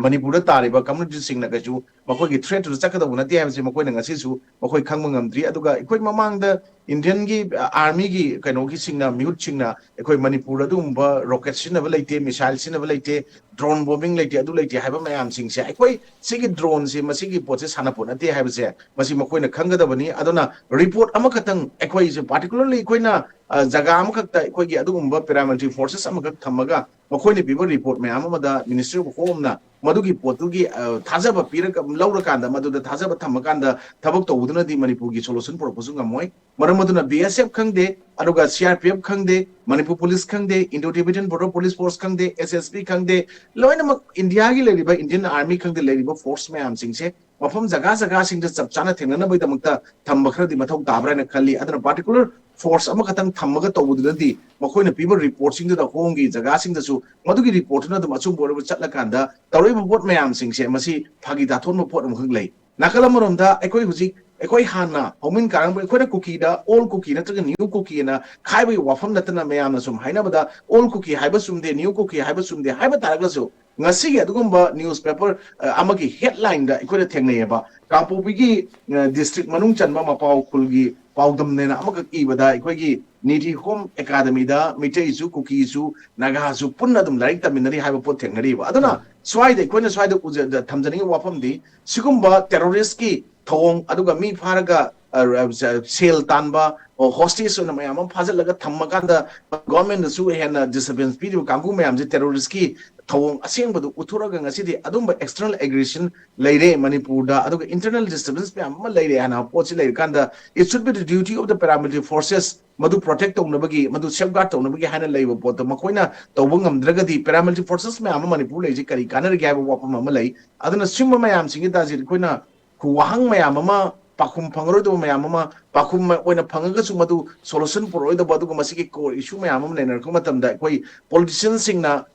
ꯃꯅꯤꯄꯨꯔꯗ ꯇꯥꯔꯤꯕ ꯀꯝꯃ꯭ꯌꯨꯅꯤꯇꯤꯁꯤꯡꯅ ꯀꯩꯁꯨ ꯃꯈꯣꯏꯒꯤ ꯊ꯭ꯔꯦꯠꯇꯨꯗ ꯆꯠꯀꯗꯧꯕ ꯅꯠꯇꯦ ꯍꯥꯏꯕꯁꯤ ꯃꯈꯣꯏꯅ ꯉꯁꯤꯁꯨ ꯃꯈꯣꯏ ꯈꯪꯕ ꯉꯝꯗ꯭ꯔꯤ꯫ ꯑꯗꯨꯒ ꯑꯩꯈꯣꯏ ꯃꯃꯥꯡꯗ ꯏꯟꯗꯤꯌꯟꯒꯤ ꯑ, ꯑꯥꯔꯃꯤꯒꯤ ꯀꯩꯅꯣꯒꯤꯁꯤꯡꯅ, ꯃꯤꯍꯨꯠꯁꯤꯡꯅ ꯑꯩꯈꯣꯏ ꯃꯅꯤꯄꯨꯔꯗ ꯑꯗꯨꯒꯨꯝꯕ ꯔꯣꯀꯦꯠ ꯁꯤꯖꯤꯟꯅꯕ ꯂꯩꯇꯦ, ꯃꯤꯁꯥꯏꯜ ꯁꯤꯖꯤꯟꯅꯕ ꯂꯩꯇꯦ, ꯗ꯭ꯔꯣꯟ ꯕꯣꯝꯕꯤꯡ ꯂꯩꯇꯦ, ꯑꯗꯨ ꯂꯩꯇꯦ ꯍꯥꯏꯕ ꯃꯌꯥꯝꯁꯤꯡꯁꯦ, ꯑꯩꯈꯣꯏ ꯁꯤꯒꯤ ꯗ꯭ꯔꯣꯟꯁꯤ ꯃꯁꯤꯒꯤ ꯄꯣꯠꯁꯦ ꯁꯥꯟꯅꯄꯣꯠ ꯅꯠꯇꯦ ꯍꯥꯏꯕꯁꯦ ꯃꯁꯤ ꯃꯈꯣꯏꯅ ꯈꯪꯒꯗꯕꯅꯤ꯫ ꯑꯗꯨꯅ ꯔꯤꯄꯣꯔꯠ ꯑꯃꯈꯛꯇꯪ ꯑꯩꯈꯣꯏꯁꯦ ꯄꯥꯔꯇꯤꯀꯨꯂꯔꯂꯤ ꯑꯩꯈꯣꯏꯅ ꯑ, ꯖꯒꯥ ꯑꯃꯈꯛꯇ ꯑꯩꯈꯣꯏꯒꯤ ꯑꯗꯨꯒꯨꯝꯕ ꯄꯦꯔꯥꯃꯤꯂꯤꯇꯔꯤ ꯐꯣꯔꯁꯦꯁ ꯑꯃꯈꯛ ꯊꯝꯃꯒ ꯃꯈꯣꯏꯅ ꯄꯤꯕ ꯔꯤꯄꯣꯔꯠ ꯃꯌꯥꯝ ꯑꯃꯗ ꯃꯤꯅꯤꯁꯇ꯭ꯔꯤ ꯑꯣꯐ ꯍꯣꯝꯅ ꯃꯗꯨꯒꯤ ꯄꯣꯠꯇꯨꯒꯤ ꯑ, ꯊꯥꯖꯕ ꯄꯤꯔꯒ ꯂꯧꯔꯀꯥꯟꯗ ꯃꯗꯨꯗ ꯊꯥꯖꯕ ꯊꯝꯃꯀꯥꯟꯗ ꯊꯕꯛ ꯇꯧꯕꯗꯨꯅꯗꯤ ꯃꯅꯤꯄꯨꯔꯒꯤ ꯁꯣꯂꯨꯁꯟ ꯄꯨꯔꯛꯄꯁꯨ ꯉꯝꯃꯣꯏ꯫ ꯃꯔꯝ ꯑꯗꯨꯅ ꯕꯤ ꯑꯦꯁ ꯑꯦꯐ ꯈꯪꯗꯦ, ꯑꯗꯨꯒ ꯁꯤ ꯑꯥꯔ ꯄꯤ ꯑꯦꯐ ꯈꯪꯗꯦ, ꯃꯅꯤꯄꯨꯔ ꯄꯨꯂꯤꯁ ꯈꯪꯗꯦ, ꯏꯟꯗꯣ ꯇꯤꯕꯦꯇꯟ ꯕꯣꯔꯗꯔ ꯄꯨꯂꯤꯁ ꯐꯣꯔꯁ ꯈꯪꯗꯦ, ꯑꯦꯁ ꯑꯦꯁ ꯕꯤ ꯈꯪꯗꯦ, ꯂꯣꯏꯅꯃꯛ ꯏꯟꯗꯤꯌꯥꯒꯤ ꯂꯩꯔꯤꯕ ꯏꯟꯗꯤꯌꯟ ꯑꯥꯔꯃꯤ ꯈꯪꯗꯦ, ꯂꯩꯔꯤꯕ ꯐꯣꯔꯁ ꯃꯌꯥꯝꯁꯤꯡꯁꯦ ꯃꯐꯝ ꯖꯒꯥ ꯖꯒꯥꯁꯤꯡꯗ ꯆꯞ ꯆꯥꯅ ꯊꯦꯡꯅꯅꯕꯒꯤꯗꯃꯛꯇ ꯊꯝꯕ ꯈꯔꯗꯤ ꯃꯊꯧ ꯇꯥꯕ꯭ꯔꯥ ꯍꯥꯏꯅ ꯈꯜꯂꯤ꯫ ꯑꯗꯨꯅ ꯄꯥꯔꯇꯤꯀꯨꯂꯔ ꯐꯣꯔꯁ ꯑꯃꯈꯛꯇꯪ ꯊꯝꯃꯒ ꯇꯧꯕꯗꯨꯅꯗꯤ ꯃꯈꯣꯏꯅ ꯄꯤꯕ ꯔꯤꯄꯣꯔꯠꯁꯤꯡꯗꯨꯗ ꯍꯣꯝꯒꯤ ꯖꯒꯥꯁꯤꯡꯗꯁꯨ ꯃꯗꯨꯒꯤ ꯔꯤꯄꯣꯔꯠꯇꯨꯅ ꯑꯗꯨꯝ ꯑꯆꯨꯝꯕ ꯑꯣꯏꯔꯕ ꯆꯠꯂꯀꯥꯟꯗ ꯇꯧꯔꯛꯏꯕ ꯄꯣꯠ ꯃꯌꯥꯝꯁꯤꯡꯁꯦ ꯃꯁꯤ ꯐꯥꯒꯤ ꯇꯥꯊꯣꯛꯅꯕ ꯄꯣꯠ ꯑꯃꯈꯛ ꯂꯩ꯫ ꯅꯥꯀꯜ ꯑꯃꯔꯣꯝꯗ ꯑꯩꯈꯣꯏ ꯍꯧꯖꯤꯛ ꯑꯩꯈꯣꯏ ꯍꯥꯟꯅ ꯍꯧꯃꯤꯟ ꯀꯥꯔꯝꯕ ꯑꯩꯈꯣꯏꯅ ꯀꯨꯀꯤꯗ ꯑꯣꯜ ꯀꯨꯀꯤ ꯅꯠꯇ꯭ꯔꯒ ꯅ꯭ꯌꯨ ꯀꯨꯀꯤ ꯑꯅ ꯈꯥꯏꯕꯒꯤ ꯋꯥꯐꯝ ꯅꯠꯇꯅ, ꯃꯌꯥꯝꯅ ꯁꯨꯝ ꯍꯥꯏꯅꯕꯗ ꯑꯣꯜ ꯀꯨꯀꯤ ꯍꯥꯏꯕ ꯆꯨꯝꯗꯦ, ꯅ꯭ꯌꯨ ꯀꯨꯀꯤ ꯍꯥꯏꯕ ꯆꯨꯝꯗꯦ ꯍꯥꯏꯕ ꯇꯥꯔꯒꯁꯨ, ꯉꯁꯤꯒꯤ ꯑꯗꯨꯒꯨꯝꯕ ꯅ꯭ꯌꯨꯁꯄꯦꯄꯔ ꯑꯃꯒꯤ ꯍꯦꯗꯂꯥꯏꯟꯗ ꯑꯩꯈꯣꯏꯅ ꯊꯦꯡꯅꯩꯌꯦꯕ꯫ ꯀꯥꯡꯄꯣꯛꯄꯤꯒꯤ ꯗꯤꯁꯇ꯭ꯔꯤꯛ ꯃꯅꯨꯡ ꯆꯟꯕ ꯃꯄꯥꯎ ꯈꯨꯜꯒꯤ ꯄꯥꯎꯗꯝꯅꯦꯅ ꯑꯃꯈꯛ ꯏꯕꯗ, ꯑꯩꯈꯣꯏꯒꯤ ꯅꯤꯇꯤ ꯍꯣꯝ ꯑꯦꯀꯥꯗꯃꯤꯗ ꯃꯤꯇꯩꯁꯨ, ꯀꯨꯀꯤꯁꯨ, ꯅꯥꯒꯥꯁꯨ ꯄꯨꯟꯅ ꯑꯗꯨꯝ ꯂꯥꯏꯔꯤꯛ ꯇꯝꯃꯤꯟꯅꯔꯤ ꯍꯥꯏꯕ ꯄꯣꯠ ꯊꯦꯡꯅꯔꯤꯕ꯫ ꯑꯗꯨꯅ ꯁ꯭ꯋꯥꯏꯗ ꯑꯩꯈꯣꯏꯅ ꯁ꯭ꯋꯥꯏꯗ ꯎꯖ-, ꯊꯝꯖꯅꯤꯡꯉꯤꯕ ꯋꯥꯐꯝꯗꯤ, ꯁꯤꯒꯨꯝꯕ ꯇꯦꯔꯣꯔꯤꯁꯀꯤ ꯊꯧꯑꯣꯡ, ꯑꯗꯨꯒ ꯃꯤ ꯐꯥꯔꯒ, ꯑ, ꯑ, ꯁꯦꯜ ꯇꯥꯟꯕ, ꯍꯣꯁꯇꯦꯖ ꯑꯣꯏꯅ ꯃꯌꯥꯝ ꯑꯃ ꯐꯥꯖꯤꯜꯂꯒ ꯊꯝꯃꯀꯥꯟꯗ ꯒꯣꯔꯃꯦꯟꯗꯁꯨ ꯍꯦꯟꯅ ꯗꯤꯁꯇꯔꯕꯦꯟꯁ ꯄꯤꯔꯤꯕ ꯀꯥꯡꯕꯨ ꯃꯌꯥꯝꯁꯦ, ꯇꯦꯔꯣꯔꯤꯁꯀꯤ ꯊꯧꯑꯣꯡ ꯑꯁꯦꯡꯕꯗꯨ ꯎꯠꯊꯣꯔꯒ, ꯉꯁꯤꯗꯤ ꯑꯗꯨꯝꯕ ꯑꯦꯛꯁꯇꯔꯅꯦꯜ ꯑꯦꯒ꯭ꯔꯦꯁꯟ ꯂꯩꯔꯦ ꯃꯅꯤꯄꯨꯔꯗ, ꯑꯗꯨꯒ ꯏꯟꯇꯔꯅꯦꯜ ꯗꯤꯁꯇꯔꯕꯦꯟꯁ ꯃꯌꯥꯝ ꯑꯃ ꯂꯩꯔꯦ ꯍꯥꯏꯅ ꯄꯣꯠꯁꯤ ꯂꯩꯔꯀꯥꯟꯗ, it should be the duty of the paramilitary forces, ꯃꯗꯨ ꯄ꯭ꯔꯣꯇꯦꯛ ꯇꯧꯅꯕꯒꯤ, ꯃꯗꯨ ꯁꯦꯐꯒꯥꯔꯗ ꯇꯧꯅꯕꯒꯤ ꯍꯥꯏꯅ ꯂꯩꯕ ꯄꯣꯠꯇꯣ ꯃꯈꯣꯏꯅ ꯇꯧꯕ ꯉꯝꯗ꯭ꯔꯒꯗꯤ, ꯄꯦꯔꯥꯃꯤꯂꯤꯇꯔꯤ ꯐꯣꯔꯁꯦꯁ ꯃꯌꯥꯝ ꯑꯃ ꯃꯅꯤꯄꯨꯔ ꯂꯩꯔꯤꯁꯦ ꯀꯔꯤ ꯀꯥꯟꯅꯔꯤꯒꯦ ꯍꯥꯏꯕ ꯋꯥꯐꯝ ꯑꯃ ꯂꯩ꯫ ꯑꯗꯨꯅ ꯁꯤꯒꯨꯝꯕ ꯃꯌꯥꯝꯁꯤꯡꯒꯤ ꯇꯥꯖꯤꯠ ꯑꯩꯈꯣꯏꯅ ꯋꯥꯍꯪ ꯃꯌꯥꯝ ꯑꯃ, ꯄꯥꯎꯈꯨꯝ ꯐꯪꯉꯔꯣꯏꯗꯕ ꯃꯌꯥꯝ ꯑꯃ ꯄꯥꯎꯈꯨꯝ ꯑꯣꯏꯅ ꯐꯪꯉꯒꯁꯨ ꯃꯗꯨ ꯁꯣꯂꯨꯁꯟ ꯄꯨꯔꯛꯑꯣꯏꯗꯕ, ꯑꯗꯨꯒ ꯃꯁꯤꯒꯤ ꯀꯣꯔ ꯏꯁꯨ ꯃꯌꯥꯝ ꯑꯃ ꯅꯩꯅꯔꯛꯄ ꯃꯇꯝꯗ, ꯑꯩꯈꯣꯏ ꯄꯣꯂꯤꯇꯤꯁꯤꯌꯟꯁꯤꯡꯅ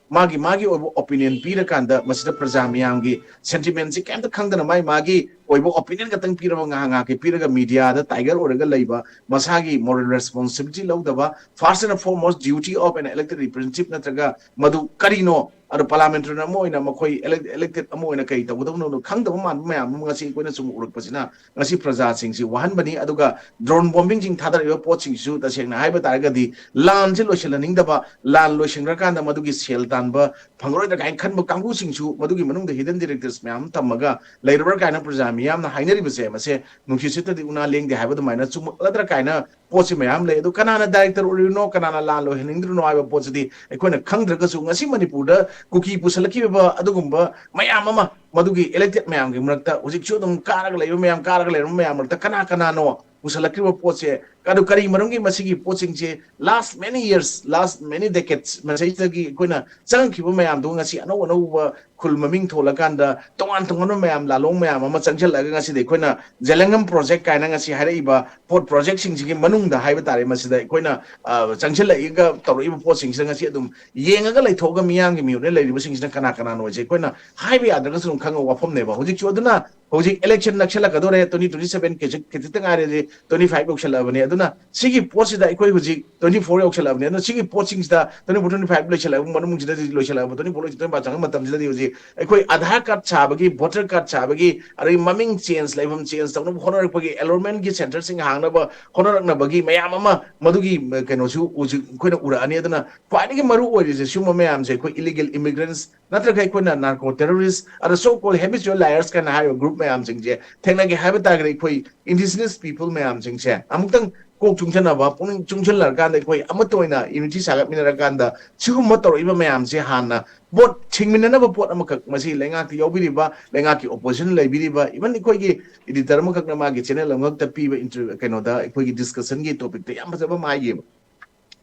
ꯃꯥꯒꯤ ꯃꯥꯒꯤ ꯑꯣꯏꯕ ꯑꯣꯄꯤꯅꯤꯌꯟ ꯄꯤꯔꯀꯥꯟꯗ, ꯃꯁꯤꯗ ꯄ꯭ꯔꯖꯥ ꯃꯤꯌꯥꯝꯒꯤ ꯁꯦꯟꯇꯤꯃꯦꯟꯁꯤ ꯀꯩꯝꯇ ꯈꯪꯗꯅ, ꯃꯥꯒꯤ ꯃꯥꯒꯤ ꯑꯣꯏꯕ ꯑꯣꯄꯤꯅꯤꯌꯟ ꯈꯛꯇꯪ ꯄꯤꯔꯕ, ꯉꯥꯏꯍꯥꯛ ꯉꯥꯏꯍꯥꯛꯀꯤ ꯄꯤꯔꯒ ꯃꯤꯗꯤꯌꯥꯗ ꯇꯥꯏꯒꯔ ꯑꯣꯏꯔꯒ ꯂꯩꯕ, ꯃꯁꯥꯒꯤ ꯃꯣꯔꯦꯜ ꯔꯦꯁꯄꯣꯟꯁꯤꯕꯤꯂꯤꯇꯤ ꯂꯧꯗꯕ, first and foremost duty of an elected representative ꯅꯠꯇ꯭ꯔꯒ ꯃꯗꯨ ꯀꯔꯤꯅꯣ, ꯑꯗꯣ ꯄꯥꯔꯂꯥꯃꯦꯟꯇꯔꯤ ꯑꯃ ꯑꯣꯏꯅ ꯃꯈꯣꯏ ꯏꯂꯦꯛꯇꯦꯗ ꯑꯃ ꯑꯣꯏꯅ ꯀꯔꯤ ꯇꯧꯒꯗꯕꯅꯣ ꯈꯪꯗꯕ ꯃꯥꯟꯕ ꯃꯌꯥꯝ ꯑꯃ ꯉꯁꯤ ꯑꯩꯈꯣꯏꯅ ꯁꯨꯝ ꯎꯔꯛꯄꯁꯤꯅ, ꯉꯁꯤ ꯄ꯭ꯔꯖꯥꯁꯤꯡꯁꯤ ꯋꯥꯍꯟꯕꯅꯤ꯫ ꯑꯗꯨꯒ ꯗ꯭ꯔꯣꯟ ꯕꯣꯝꯕꯤꯡꯁꯤꯡ ꯊꯥꯗꯔꯛꯏꯕ ꯄꯣꯠꯁꯤꯡꯁꯤꯁꯨ, ꯇꯁꯦꯡꯅ ꯍꯥꯏꯕ ꯇꯥꯔꯒꯗꯤ, ꯂꯥꯟꯁꯤ ꯂꯣꯏꯁꯤꯜꯍꯟꯅꯤꯡꯗꯕ, ꯂꯥꯟ ꯂꯣꯏꯁꯤꯟꯈ꯭ꯔꯀꯥꯟꯗ ꯃꯗꯨꯒꯤ ꯁꯦꯜ ꯇꯥꯟꯕ ꯐꯪꯉꯔꯣꯏꯗ꯭ꯔꯥ ꯀꯥꯏꯅ ꯈꯟꯕ ꯀꯥꯡꯕꯨꯁꯤꯡꯁꯨ, ꯃꯗꯨꯒꯤ ꯃꯅꯨꯡꯗ ꯍꯤꯗꯟ ꯗꯤꯔꯦꯛꯇꯔꯁ ꯃꯌꯥꯝ ꯑꯃ ꯊꯝꯃꯒ ꯂꯩꯔꯕ꯭ꯔꯥ ꯀꯥꯏꯅ ꯄ꯭ꯔꯖꯥ ꯃꯤꯌꯥꯝꯅ ꯍꯥꯏꯅꯔꯤꯕꯁꯦ, ꯃꯁꯦ ꯅꯨꯡꯁꯤꯠ ꯁꯤꯠꯇꯗꯤ ꯎꯅꯥ ꯂꯦꯡꯗꯦ ꯍꯥꯏꯕ ꯑꯗꯨꯃꯥꯏꯅ ꯆꯨꯝꯃꯛꯂꯗ꯭ꯔꯥ ꯀꯥꯏꯅ ꯄꯣꯠꯁꯤ ꯃꯌꯥꯝ ꯂꯩ꯫ ꯑꯗꯨ ꯀꯅꯥꯅ ꯗꯥꯏꯔꯦꯛꯇꯔ ꯑꯣꯏꯔꯤꯅꯣ, ꯀꯅꯥꯅ ꯂꯥꯟ ꯂꯣꯏꯍꯟꯅꯤꯡꯗ꯭ꯔꯤꯅꯣ ꯍꯥꯏꯕ ꯄꯣꯠꯁꯤꯗꯤ ꯑꯩꯈꯣꯏꯅ ꯈꯪꯗ꯭ꯔꯒꯁꯨ, ꯉꯁꯤ ꯃꯅꯤꯄꯨꯔꯗ ꯀꯨꯀꯤ ꯄꯨꯁꯜꯂꯛꯈꯤꯕ ꯑꯗꯨꯒꯨꯝꯕ ꯃꯌꯥꯝ ꯑꯃ, ꯃꯗꯨꯒꯤ ꯏꯂꯦꯛꯇꯦꯗ ꯃꯌꯥꯝꯒꯤ ꯃꯔꯛꯇ ꯍꯧꯖꯤꯛꯁꯨ ꯑꯗꯨꯝ ꯀꯥꯔꯒ ꯂꯩꯕ ꯃꯌꯥꯝ, ꯀꯥꯔꯒ ꯂꯩꯔꯕ ꯃꯌꯥꯝ ꯃꯔꯛꯇ ꯀꯅꯥ ꯀꯅꯥꯅꯣ ꯄꯨꯁꯜꯂꯛꯈꯤꯕ ꯄꯣꯠꯁꯦ ꯑꯗꯨ ꯀꯔꯤ ꯃꯔꯝꯒꯤ ꯃꯁꯤꯒꯤ ꯄꯣꯠꯁꯤꯡꯁꯦ last many years, last many decades ꯃꯁꯤꯗꯒꯤ ꯑꯩꯈꯣꯏꯅ ꯆꯪꯉꯛꯈꯤꯕ ꯃꯌꯥꯝꯗꯣ ꯉꯁꯤ ꯑꯅꯧ ꯑꯅꯧꯕ ꯈꯨꯜ ꯃꯃꯤꯡ ꯊꯣꯜꯂꯀꯥꯟꯗ, ꯇꯣꯉꯥꯟ ꯇꯣꯉꯥꯟꯕ ꯃꯌꯥꯝ, ꯂꯥꯂꯣꯡ ꯃꯌꯥꯝ ꯑꯃ ꯆꯪꯁꯤꯜꯂꯛꯑꯒ ꯉꯁꯤꯗꯤ ꯑꯩꯈꯣꯏꯅ ꯖꯦꯂꯪꯒꯝ ꯄ꯭ꯔꯣꯖꯦꯛ ꯀꯥꯏꯅ ꯉꯁꯤ ꯍꯥꯏꯔꯛꯏꯕ ꯄꯣꯠ ꯄ꯭ꯔꯣꯖꯦꯛꯁꯤꯡꯁꯤꯒꯤ ꯃꯅꯨꯡꯗ ꯍꯥꯏꯕ ꯇꯥꯔꯦ, ꯃꯁꯤꯗ ꯑꯩꯈꯣꯏꯅ, ꯑ, ꯆꯪꯁꯤꯜꯂꯛꯏꯒ ꯇꯧꯔꯛꯏꯕ ꯄꯣꯠꯁꯤꯡꯁꯤꯗ ꯉꯁꯤ ꯑꯗꯨꯝ ꯌꯦꯡꯉꯒ ꯂꯩꯊꯣꯛꯑꯒ ꯃꯤꯌꯥꯝꯒꯤ ꯃꯤꯍꯨꯠꯅ ꯂꯩꯔꯤꯕꯁꯤꯡꯁꯤꯅ ꯀꯅꯥ ꯀꯅꯥꯅꯣ ꯍꯥꯏꯁꯦ ꯑꯩꯈꯣꯏꯅ ꯍꯥꯏꯕ ꯌꯥꯗ꯭ꯔꯒꯁꯨ ꯑꯗꯨꯝ ꯈꯪꯕ ꯋꯥꯐꯝꯅꯦꯕ꯫ ꯍꯧꯖꯤꯛꯁꯨ ꯑꯗꯨꯅ ꯍꯧꯖꯤꯛ ꯏꯂꯦꯛꯁꯟ ꯅꯛꯁꯜꯂꯛꯀꯗꯧꯔꯦ, twenty twenty seven ꯈꯤꯖꯤꯛ-, ꯈꯤꯖꯤꯛꯇ ꯉꯥꯏꯔꯦ, twenty five ꯌꯧꯁꯜꯂꯛꯑꯕꯅꯦ꯫ ꯑꯗꯨꯅ ꯁꯤꯒꯤ ꯄꯣꯠꯁꯤꯗ ꯑꯩꯈꯣꯏ ꯍꯧꯖꯤꯛ twenty four ꯌꯧꯁꯜꯂꯛꯑꯕꯅꯦ꯫ ꯑꯗꯨꯅ ꯁꯤꯒꯤ ꯄꯣꯠꯁꯤꯡꯁꯤꯗ twenty four, twenty five ꯂꯣꯏꯁꯜꯂꯛꯑꯕ ꯃꯅꯨꯡꯁꯤꯗꯗꯤ, ꯂꯣꯏꯁꯜꯂꯛꯑꯕ twenty four, twenty five ꯆꯪꯉꯛꯄ ꯃꯇꯝꯁꯤꯗꯗꯤ ꯍꯧꯖꯤꯛ ꯑꯩꯈꯣꯏ ꯑꯙꯥꯔ ꯀꯥꯔꯗ ꯁꯥꯕꯒꯤ, ꯚꯣꯇꯔ ꯀꯥꯔꯗ ꯁꯥꯕꯒꯤ, ꯑꯗꯒꯤ ꯃꯃꯤꯡ ꯆꯦꯟꯖ, ꯂꯩꯐꯝ ꯆꯦꯟꯖ ꯇꯧꯅꯕ ꯍꯣꯠꯅꯔꯛꯄꯒꯤ, ꯑꯦꯟꯔꯣꯜꯃꯦꯟꯒꯤ ꯁꯦꯟꯇꯔꯁꯤꯡ ꯍꯥꯡꯅꯕ ꯍꯣꯠꯅꯔꯛꯅꯕꯒꯤ ꯃꯌꯥꯝ ꯑꯃ, ꯃꯗꯨꯒꯤ, ꯎꯝ, ꯀꯩꯅꯣꯁꯨ ꯍꯧꯖꯤꯛ ꯑꯩꯈꯣꯏꯅ ꯎꯔꯛꯑꯅꯤ꯫ ꯑꯗꯨꯅ ꯈ꯭ꯋꯥꯏꯗꯒꯤ ꯃꯔꯨ ꯑꯣꯏꯔꯤꯁꯦ ꯁꯤꯒꯨꯝꯕ ꯃꯌꯥꯝꯁꯦ ꯑꯩꯈꯣꯏ ꯏꯂꯤꯒꯦꯜ ꯏꯃꯤꯒ꯭ꯔꯦꯟꯁ ꯅꯠꯇ꯭ꯔꯒ ꯑꯩꯈꯣꯏꯅ ꯅꯥꯔꯀꯣ ꯇꯦꯔꯣꯔꯤꯁ, ꯑꯗ so called habitual liars ꯀꯥꯏꯅ ꯍꯥꯏꯔꯤꯕ ꯒ꯭ꯔꯨꯞ ꯃꯌꯥꯝꯁꯤꯡꯁꯦ ꯊꯦꯡꯅꯒꯦ ꯍꯥꯏꯕ ꯇꯥꯔꯒꯗꯤ ꯑꯩꯈꯣꯏ ꯏꯟꯗꯤꯖꯤꯅꯁ ꯄꯤꯄꯜ ꯃꯌꯥꯝꯁꯤꯡꯁꯦ ꯑꯃꯨꯛꯇꯪ ꯀꯣꯛ ꯆꯨꯡꯁꯟꯅꯕ, ꯄꯨꯛꯅꯤꯡ ꯆꯨꯡꯁꯜꯂꯀꯥꯟꯗ ꯑꯩꯈꯣꯏ ꯑꯃꯠꯇ ꯑꯣꯏꯅ ꯌꯨꯅꯤꯇꯤ ꯁꯥꯒꯠꯃꯤꯟꯅꯔꯀꯥꯟꯗ ꯁꯤꯒꯨꯝꯕ ꯇꯧꯔꯛꯏꯕ ꯃꯌꯥꯝꯁꯦ ꯍꯥꯟꯅ ꯄꯣꯠ ꯊꯤꯡꯃꯤꯟꯅꯅꯕ ꯄꯣꯠ ꯑꯃꯈꯛ, ꯃꯁꯤ ꯂꯩꯉꯥꯛꯇ ꯌꯥꯎꯕꯤꯔꯤꯕ, ꯂꯩꯉꯥꯛꯀꯤ ꯑꯣꯄꯣꯖꯤꯁꯟ ꯂꯩꯕꯤꯔꯤꯕ, ꯏꯚꯟ ꯑꯩꯈꯣꯏꯒꯤ ꯏꯗꯤꯇꯔ ꯑꯃꯈꯛꯅ ꯃꯥꯒꯤ ꯆꯦꯅꯦꯜ ꯑꯃꯈꯛꯇ ꯄꯤꯕ ꯏꯟꯇꯔ-, ꯀꯩꯅꯣꯗ ꯑꯩꯈꯣꯏꯒꯤ ꯗꯤꯁꯀꯁꯟꯒꯤ ꯇꯣꯄꯤꯛꯇ ꯌꯥꯝ ꯐꯖꯕ ꯑꯃ ꯍꯥꯏꯈꯤꯕ꯫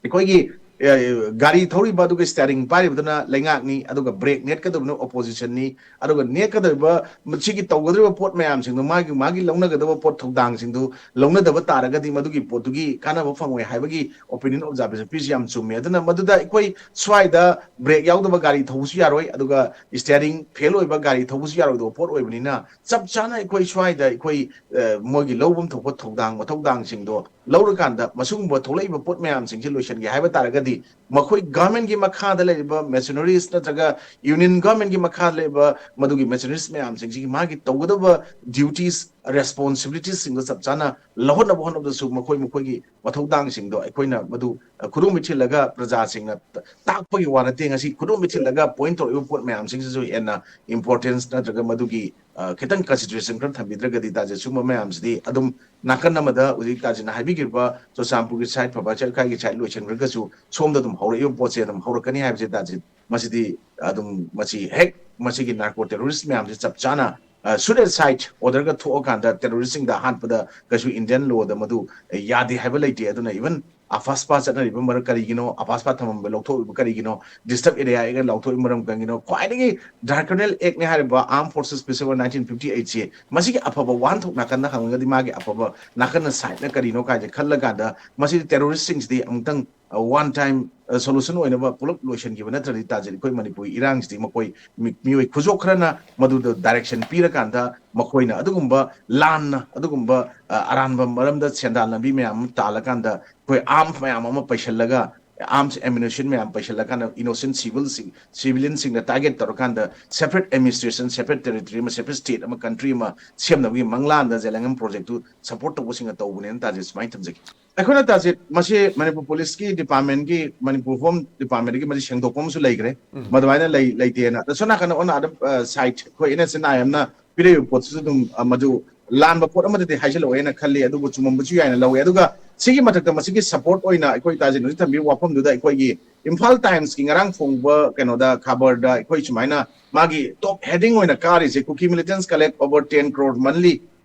ꯑꯩꯈꯣꯏꯒꯤ, ꯑ, ꯒꯥꯔꯤ ꯊꯧꯔꯤꯕ ꯑꯗꯨꯒ ꯁ꯭ꯇꯤꯌꯥꯔꯤꯡ ꯄꯥꯏꯔꯤꯕꯗꯨꯅ ꯂꯩꯉꯥꯛꯅꯤ, ꯑꯗꯨꯒ ꯕ꯭ꯔꯦꯛ ꯅꯦꯠꯀꯗꯕꯅ ꯑꯣꯄꯣꯖꯤꯁꯟꯅꯤ, ꯑꯗꯨꯒ ꯅꯦꯠꯀꯗꯧꯔꯤꯕ, ꯁꯤꯒꯤ ꯇꯧꯒꯗꯧꯔꯤꯕ ꯄꯣꯠ ꯃꯌꯥꯝꯁꯤꯡꯗꯣ, ꯃꯥꯒꯤ, ꯃꯥꯒꯤ ꯂꯧꯅꯒꯗꯕ ꯄꯣꯠ ꯊꯧꯗꯥꯡꯁꯤꯡꯗꯨ ꯂꯧꯅꯗꯕ ꯇꯥꯔꯒꯗꯤ ꯃꯗꯨꯒꯤ ꯄꯣꯠꯇꯨꯒꯤ ꯀꯥꯟꯅꯕ ꯐꯪꯉꯣꯏ ꯍꯥꯏꯕꯒꯤ ꯑꯣꯄꯤꯅꯤꯌꯟ ꯑꯣꯕꯖꯥꯔꯕꯦꯁꯟ ꯄꯤꯔꯤꯁꯤ ꯌꯥꯝ ꯆꯨꯝꯃꯦ꯫ ꯑꯗꯨꯅ ꯃꯗꯨꯗ ꯑꯩꯈꯣꯏ ꯁ꯭ꯋꯥꯏꯗ ꯕ꯭ꯔꯦꯛ ꯌꯥꯎꯗꯕ ꯒꯥꯔꯤ ꯊꯧꯕꯁꯨ ꯌꯥꯔꯣꯏ, ꯑꯗꯨꯒ ꯁ꯭ꯇꯤꯌꯥꯔꯤꯡ ꯐꯦꯜ ꯑꯣꯏꯕ ꯒꯥꯔꯤ ꯊꯧꯕꯁꯨ ꯌꯥꯔꯣꯏꯗꯕ ꯄꯣꯠ ꯑꯣꯏꯕꯅꯤꯅ ꯆꯞ ꯆꯥꯅ ꯑꯩꯈꯣꯏ ꯁ꯭ꯋꯥꯏꯗ ꯑꯩꯈꯣꯏ, ꯑ, ꯃꯣꯏꯒꯤ ꯂꯧꯐꯝ ꯊꯣꯛꯄ ꯊꯧꯗꯥꯡ, ꯃꯊꯧꯗꯥꯡꯁꯤꯡꯗꯣ ꯂꯧꯔꯀꯥꯟꯗ ꯃꯁꯤꯒꯨꯝꯕ ꯊꯣꯛꯂꯛꯏꯕ ꯄꯣꯠ ꯃꯌꯥꯝꯁꯤꯡꯁꯦ ꯂꯣꯏꯁꯤꯟꯒꯦ ꯍꯥꯏꯕ ꯇꯥꯔꯒꯗꯤ ꯃꯈꯣꯏ ꯒꯚꯔꯟꯃꯦꯟꯒꯤ ꯃꯈꯥꯗ ꯂꯩꯔꯤꯕ ꯃꯦꯁꯅꯔꯤꯁ ꯅꯠꯇ꯭ꯔꯒ ꯌꯨꯅꯤꯌꯟ ꯒꯚꯔꯟꯃꯦꯟꯒꯤ ꯃꯈꯥꯗ ꯂꯩꯔꯤꯕ ꯃꯗꯨꯒꯤ ꯃꯦꯁꯅꯔꯤꯁ ꯃꯌꯥꯝꯁꯤꯡꯁꯤꯒꯤ ꯃꯥꯒꯤ ꯇꯧꯒꯗꯕ ꯗ꯭ꯌꯨꯇꯤꯁ, ꯔꯦꯁꯄꯣꯟꯁꯤꯕꯤꯂꯤꯇꯤꯁꯁꯤꯡꯗꯣ ꯆꯞ ꯆꯥꯅ ꯂꯧꯍꯠꯅꯕ ꯍꯣꯠꯅꯕꯗꯁꯨ ꯃꯈꯣꯏ ꯃꯈꯣꯏꯒꯤ ꯃꯊꯧꯗꯥꯡꯁꯤꯡꯗꯣ ꯑꯩꯈꯣꯏꯅ ꯃꯗꯨ, ꯑ, ꯈꯨꯗꯣꯝꯕꯤꯠ ꯊꯤꯜꯂꯒ ꯄ꯭ꯔꯖꯥꯁꯤꯡꯅ ꯇ-, ꯇꯥꯛꯄꯒꯤ ꯋꯥ ꯅꯠꯇꯦ꯫ ꯉꯁꯤ ꯈꯨꯗꯣꯝꯕꯤꯠ ꯊꯤꯜꯂꯒ ꯄꯣꯏꯟ ꯇꯧꯔꯛꯏꯕ ꯄꯣꯠ ꯃꯌꯥꯝꯁꯤꯡꯁꯤꯁꯨ ꯍꯦꯟꯅ ꯏꯝꯄꯣꯔꯇꯦꯟꯁ ꯅꯠꯇ꯭ꯔꯒ ꯃꯗꯨꯒꯤ, ꯑ, ꯈꯤꯇꯪ ꯀꯟꯁꯤꯗꯔꯦꯁꯟ ꯈꯔ ꯊꯝꯕꯤꯗ꯭ꯔꯒꯗꯤ ꯇꯥꯖꯦ ꯁꯤꯒꯨꯝꯕ ꯃꯌꯥꯝꯁꯤꯗꯤ ꯑꯗꯨꯝ ꯅꯥꯀꯟ ꯑꯃꯗ ꯍꯧꯖꯤꯛ ꯇꯥꯖꯤꯅ ꯍꯥꯏꯕꯤꯈꯤꯕ ꯆꯨꯔꯆꯥꯟꯄꯨꯔꯒꯤ ꯁꯥꯏꯠ, ꯐꯕꯥꯆꯥꯏ ꯂꯩꯀꯥꯏꯒꯤ ꯁꯥꯏꯠ ꯂꯣꯏꯁꯤꯟꯈ꯭ꯔꯒꯁꯨ ꯁꯣꯝꯗ ꯑꯗꯨꯝ ꯍꯧꯔꯛꯏꯕ ꯄꯣꯠꯁꯦ ꯑꯗꯨꯝ ꯍꯧꯔꯛꯀꯅꯤ ꯍꯥꯏꯕꯁꯦ ꯇꯥꯖꯦ꯫ ꯃꯁꯤꯗꯤ ꯑꯗꯨꯝ ꯃꯁꯤ ꯍꯦꯛ ꯃꯁꯤꯒꯤ ꯅꯥꯔꯀꯣ ꯇꯦꯔꯣꯔꯤꯁ ꯃꯌꯥꯝꯁꯦ ꯆꯞ ꯆꯥꯅ ꯁꯨꯠ ꯑꯦꯟ ꯁꯥꯏꯠ ꯑꯣꯔꯗꯔꯒ ꯊꯣꯛꯑꯀꯥꯟꯗ ꯇꯦꯔꯣꯔꯤꯁꯁꯤꯡꯗ ꯍꯥꯠꯄꯗ ꯀꯩꯁꯨ ꯏꯟꯗꯤꯌꯟ ꯂꯣꯗ ꯃꯗꯨ ꯌꯥꯗꯦ ꯍꯥꯏꯕ ꯂꯩꯇꯦ꯫ ꯑꯗꯨꯅ ꯏꯚꯟ ꯑꯐꯥꯁꯄꯥ ꯆꯠꯅꯔꯤꯕ ꯃꯔꯝ ꯀꯔꯤꯒꯤꯅꯣ, ꯑꯐꯥꯁꯄꯥ ꯊꯝꯃꯝꯕ ꯂꯧꯊꯣꯛꯂꯤꯕ ꯀꯔꯤꯒꯤꯅꯣ, ꯗꯤꯁꯇꯔꯕ ꯑꯦꯔꯤꯌꯥ ꯂꯧꯊꯣꯛꯂꯤꯕ ꯃꯔꯝ ꯀꯔꯤꯒꯤꯅꯣ, ꯈ꯭ꯋꯥꯏꯗꯒꯤ ꯗ꯭ꯔꯥꯀꯣꯅꯤꯌꯟ ꯑꯦꯛꯅꯦ ꯍꯥꯏꯔꯤꯕ ꯑꯥꯔꯝ ꯐꯣꯔꯁꯦꯁ ꯄꯤꯁ ꯑꯦꯛ ꯅꯥꯏꯟꯇꯤꯟ ꯐꯤꯐꯇꯤ ꯑꯩꯠꯁꯦ, ꯃꯁꯤꯒꯤ ꯑꯐꯕ ꯋꯥꯍꯟꯊꯣꯛ ꯅꯥꯀꯟꯗ ꯍꯪꯉꯒꯗꯤ ꯃꯥꯒꯤ ꯑꯐꯕ ꯅꯥꯀꯟꯅ ꯁꯥꯏꯠꯅ ꯀꯔꯤꯅꯣ ꯀꯥꯏꯁꯦ ꯈꯜꯂꯀꯥꯟꯗ ꯃꯁꯤꯗꯤ ꯇꯦꯔꯣꯔꯤꯁꯁꯤꯡꯁꯤꯗꯤ ꯑꯃꯨꯛꯇꯪ ꯋꯥꯟ ꯇꯥꯏꯝ ꯁꯣꯂꯨꯁꯟ ꯑꯣꯏꯅꯕ ꯄꯨꯂꯞ ꯂꯣꯏꯁꯤꯟꯈꯤꯕ ꯅꯠꯇ꯭ꯔꯗꯤ ꯇꯥꯖꯤꯠ ꯑꯩꯈꯣꯏ ꯃꯅꯤꯄꯨꯔꯒꯤ ꯏꯔꯥꯡꯁꯤꯗꯤ ꯃꯈꯣꯏ ꯃꯤ- ꯃꯤꯑꯣꯏ ꯈꯨꯖꯣꯛ ꯈꯔꯅ ꯃꯗꯨꯗ ꯗꯥꯏꯔꯦꯛꯁꯟ ꯄꯤꯔꯀꯥꯟꯗ ꯃꯈꯣꯏꯅ ꯑꯗꯨꯒꯨꯝꯕ ꯂꯥꯟꯅ ꯑꯗꯨꯒꯨꯝꯕ ꯑ, ꯑꯔꯥꯟꯕ ꯃꯔꯝꯗ ꯁꯦꯟꯗꯥꯟ ꯂꯝꯕꯤ ꯃꯌꯥꯝ ꯑꯃ ꯇꯥꯜꯂꯀꯥꯟꯗ ꯑꯩꯈꯣꯏ ꯑꯥꯔꯝꯁ ꯃꯌꯥꯝ ꯑꯃ ꯄꯩꯁꯜꯂꯒ ꯑꯥꯔꯝꯁ ꯑꯦꯝꯌꯨꯅꯤꯁꯟ ꯃꯌꯥꯝ ꯄꯩꯁꯜꯂꯀꯥꯟꯗ ꯏꯅꯣꯁꯦꯟ ꯁꯤꯚꯤꯜꯁꯤꯡ ꯁꯤꯚꯤꯂꯤꯌꯟꯁꯤꯡꯗ ꯇꯥꯔꯒꯦꯠ ꯇꯧꯔꯀꯥꯟꯗ ꯁꯦꯄꯔꯦꯠ ꯑꯦꯗꯃꯤꯅꯤꯁꯇ꯭ꯔꯦꯁꯟ, ꯁꯦꯄꯔꯦꯠ ꯇꯦꯔꯤꯇꯣꯔꯤ ꯑꯃ, ꯁꯦꯄꯔꯦꯠ ꯁ꯭ꯇꯦꯠ ꯑꯃ, ꯀꯟꯇ꯭ꯔꯤ ꯑꯃ ꯁꯦꯝꯅꯕꯒꯤ ꯃꯪꯂꯥꯟꯗ ꯖꯦꯂꯦꯡꯉꯝ ꯄ꯭ꯔꯣꯖꯦꯛꯇꯨ ꯁꯄꯣꯔꯠ ꯇꯧꯕꯁꯤꯡꯅ ꯇꯧꯕꯅꯦꯅ ꯇꯥꯖꯩ꯫ ꯁꯨꯃꯥꯏꯅ ꯊꯝꯖꯒꯦ꯫ ꯑꯩꯈꯣꯏꯅ ꯇꯥꯖꯤꯠ ꯃꯁꯤ ꯃꯅꯤꯄꯨꯔ ꯄꯨꯂꯤꯁꯀꯤ ꯗꯤꯄꯥꯔꯠꯃꯦꯟꯒꯤ, ꯃꯅꯤꯄꯨꯔ ꯍꯣꯝ ꯗꯤꯄꯥꯔꯠꯃꯦꯟꯒꯤ ꯃꯁꯤ ꯁꯦꯡꯗꯣꯛꯄ ꯑꯃꯁꯨ ꯂꯩꯈ꯭ꯔꯦ꯫ ꯃꯗꯨꯃꯥꯏꯅ ꯂꯩ ꯂꯩꯇꯦꯅ꯫ ꯑꯗ ꯁꯣꯝ ꯅꯥꯀꯟꯗ ꯑꯣꯟꯅ ꯑꯗꯨꯝ ꯁꯥꯏꯠ ꯑꯩꯈꯣꯏ ꯑꯦꯟ ꯑꯦꯁ ꯑꯦꯟ ꯑꯥꯏ ꯑꯦꯝꯅ ꯄꯤꯔꯛꯏꯕ ꯄꯣꯠꯁꯤꯁꯨ ꯑꯗꯨꯝ ꯑ, ꯃꯗꯨ ꯂꯥꯟꯕ ꯄꯣꯠ ꯑꯃꯗꯗꯤ ꯍꯥꯏꯖꯜꯂꯛꯑꯣꯏꯅ ꯈꯜꯂꯤ, ꯑꯗꯨꯕꯨ ꯆꯨꯝꯃꯝꯕꯁꯨ ꯌꯥꯏꯅ ꯂꯧꯋꯦ꯫ ꯑꯗꯨꯒ ꯁꯤꯒꯤ ꯃꯊꯛꯇ ꯃꯁꯤꯒꯤ ꯁꯄꯣꯔꯠ ꯑꯣꯏꯅ ꯑꯩꯈꯣꯏ ꯇꯥꯖꯤꯠ ꯍꯧꯖꯤꯛ ꯊꯝꯕꯤꯕ ꯋꯥꯐꯝꯗꯨꯗ ꯑꯩꯈꯣꯏꯒꯤ ꯏꯝꯐꯥꯜ ꯇꯥꯏꯝꯁꯀꯤ ꯉꯔꯥꯡ ꯐꯣꯡꯕ ꯀꯩꯅꯣꯗ ꯈꯕꯔꯗ ꯑꯩꯈꯣꯏ ꯁꯨꯃꯥꯏꯅ ꯃꯥꯒꯤ ꯇꯣꯞ ꯍꯦꯗꯤꯡ ꯑꯣꯏꯅ ꯀꯥꯔꯤꯁꯦ, "Kuki militants collect over ten crore monthly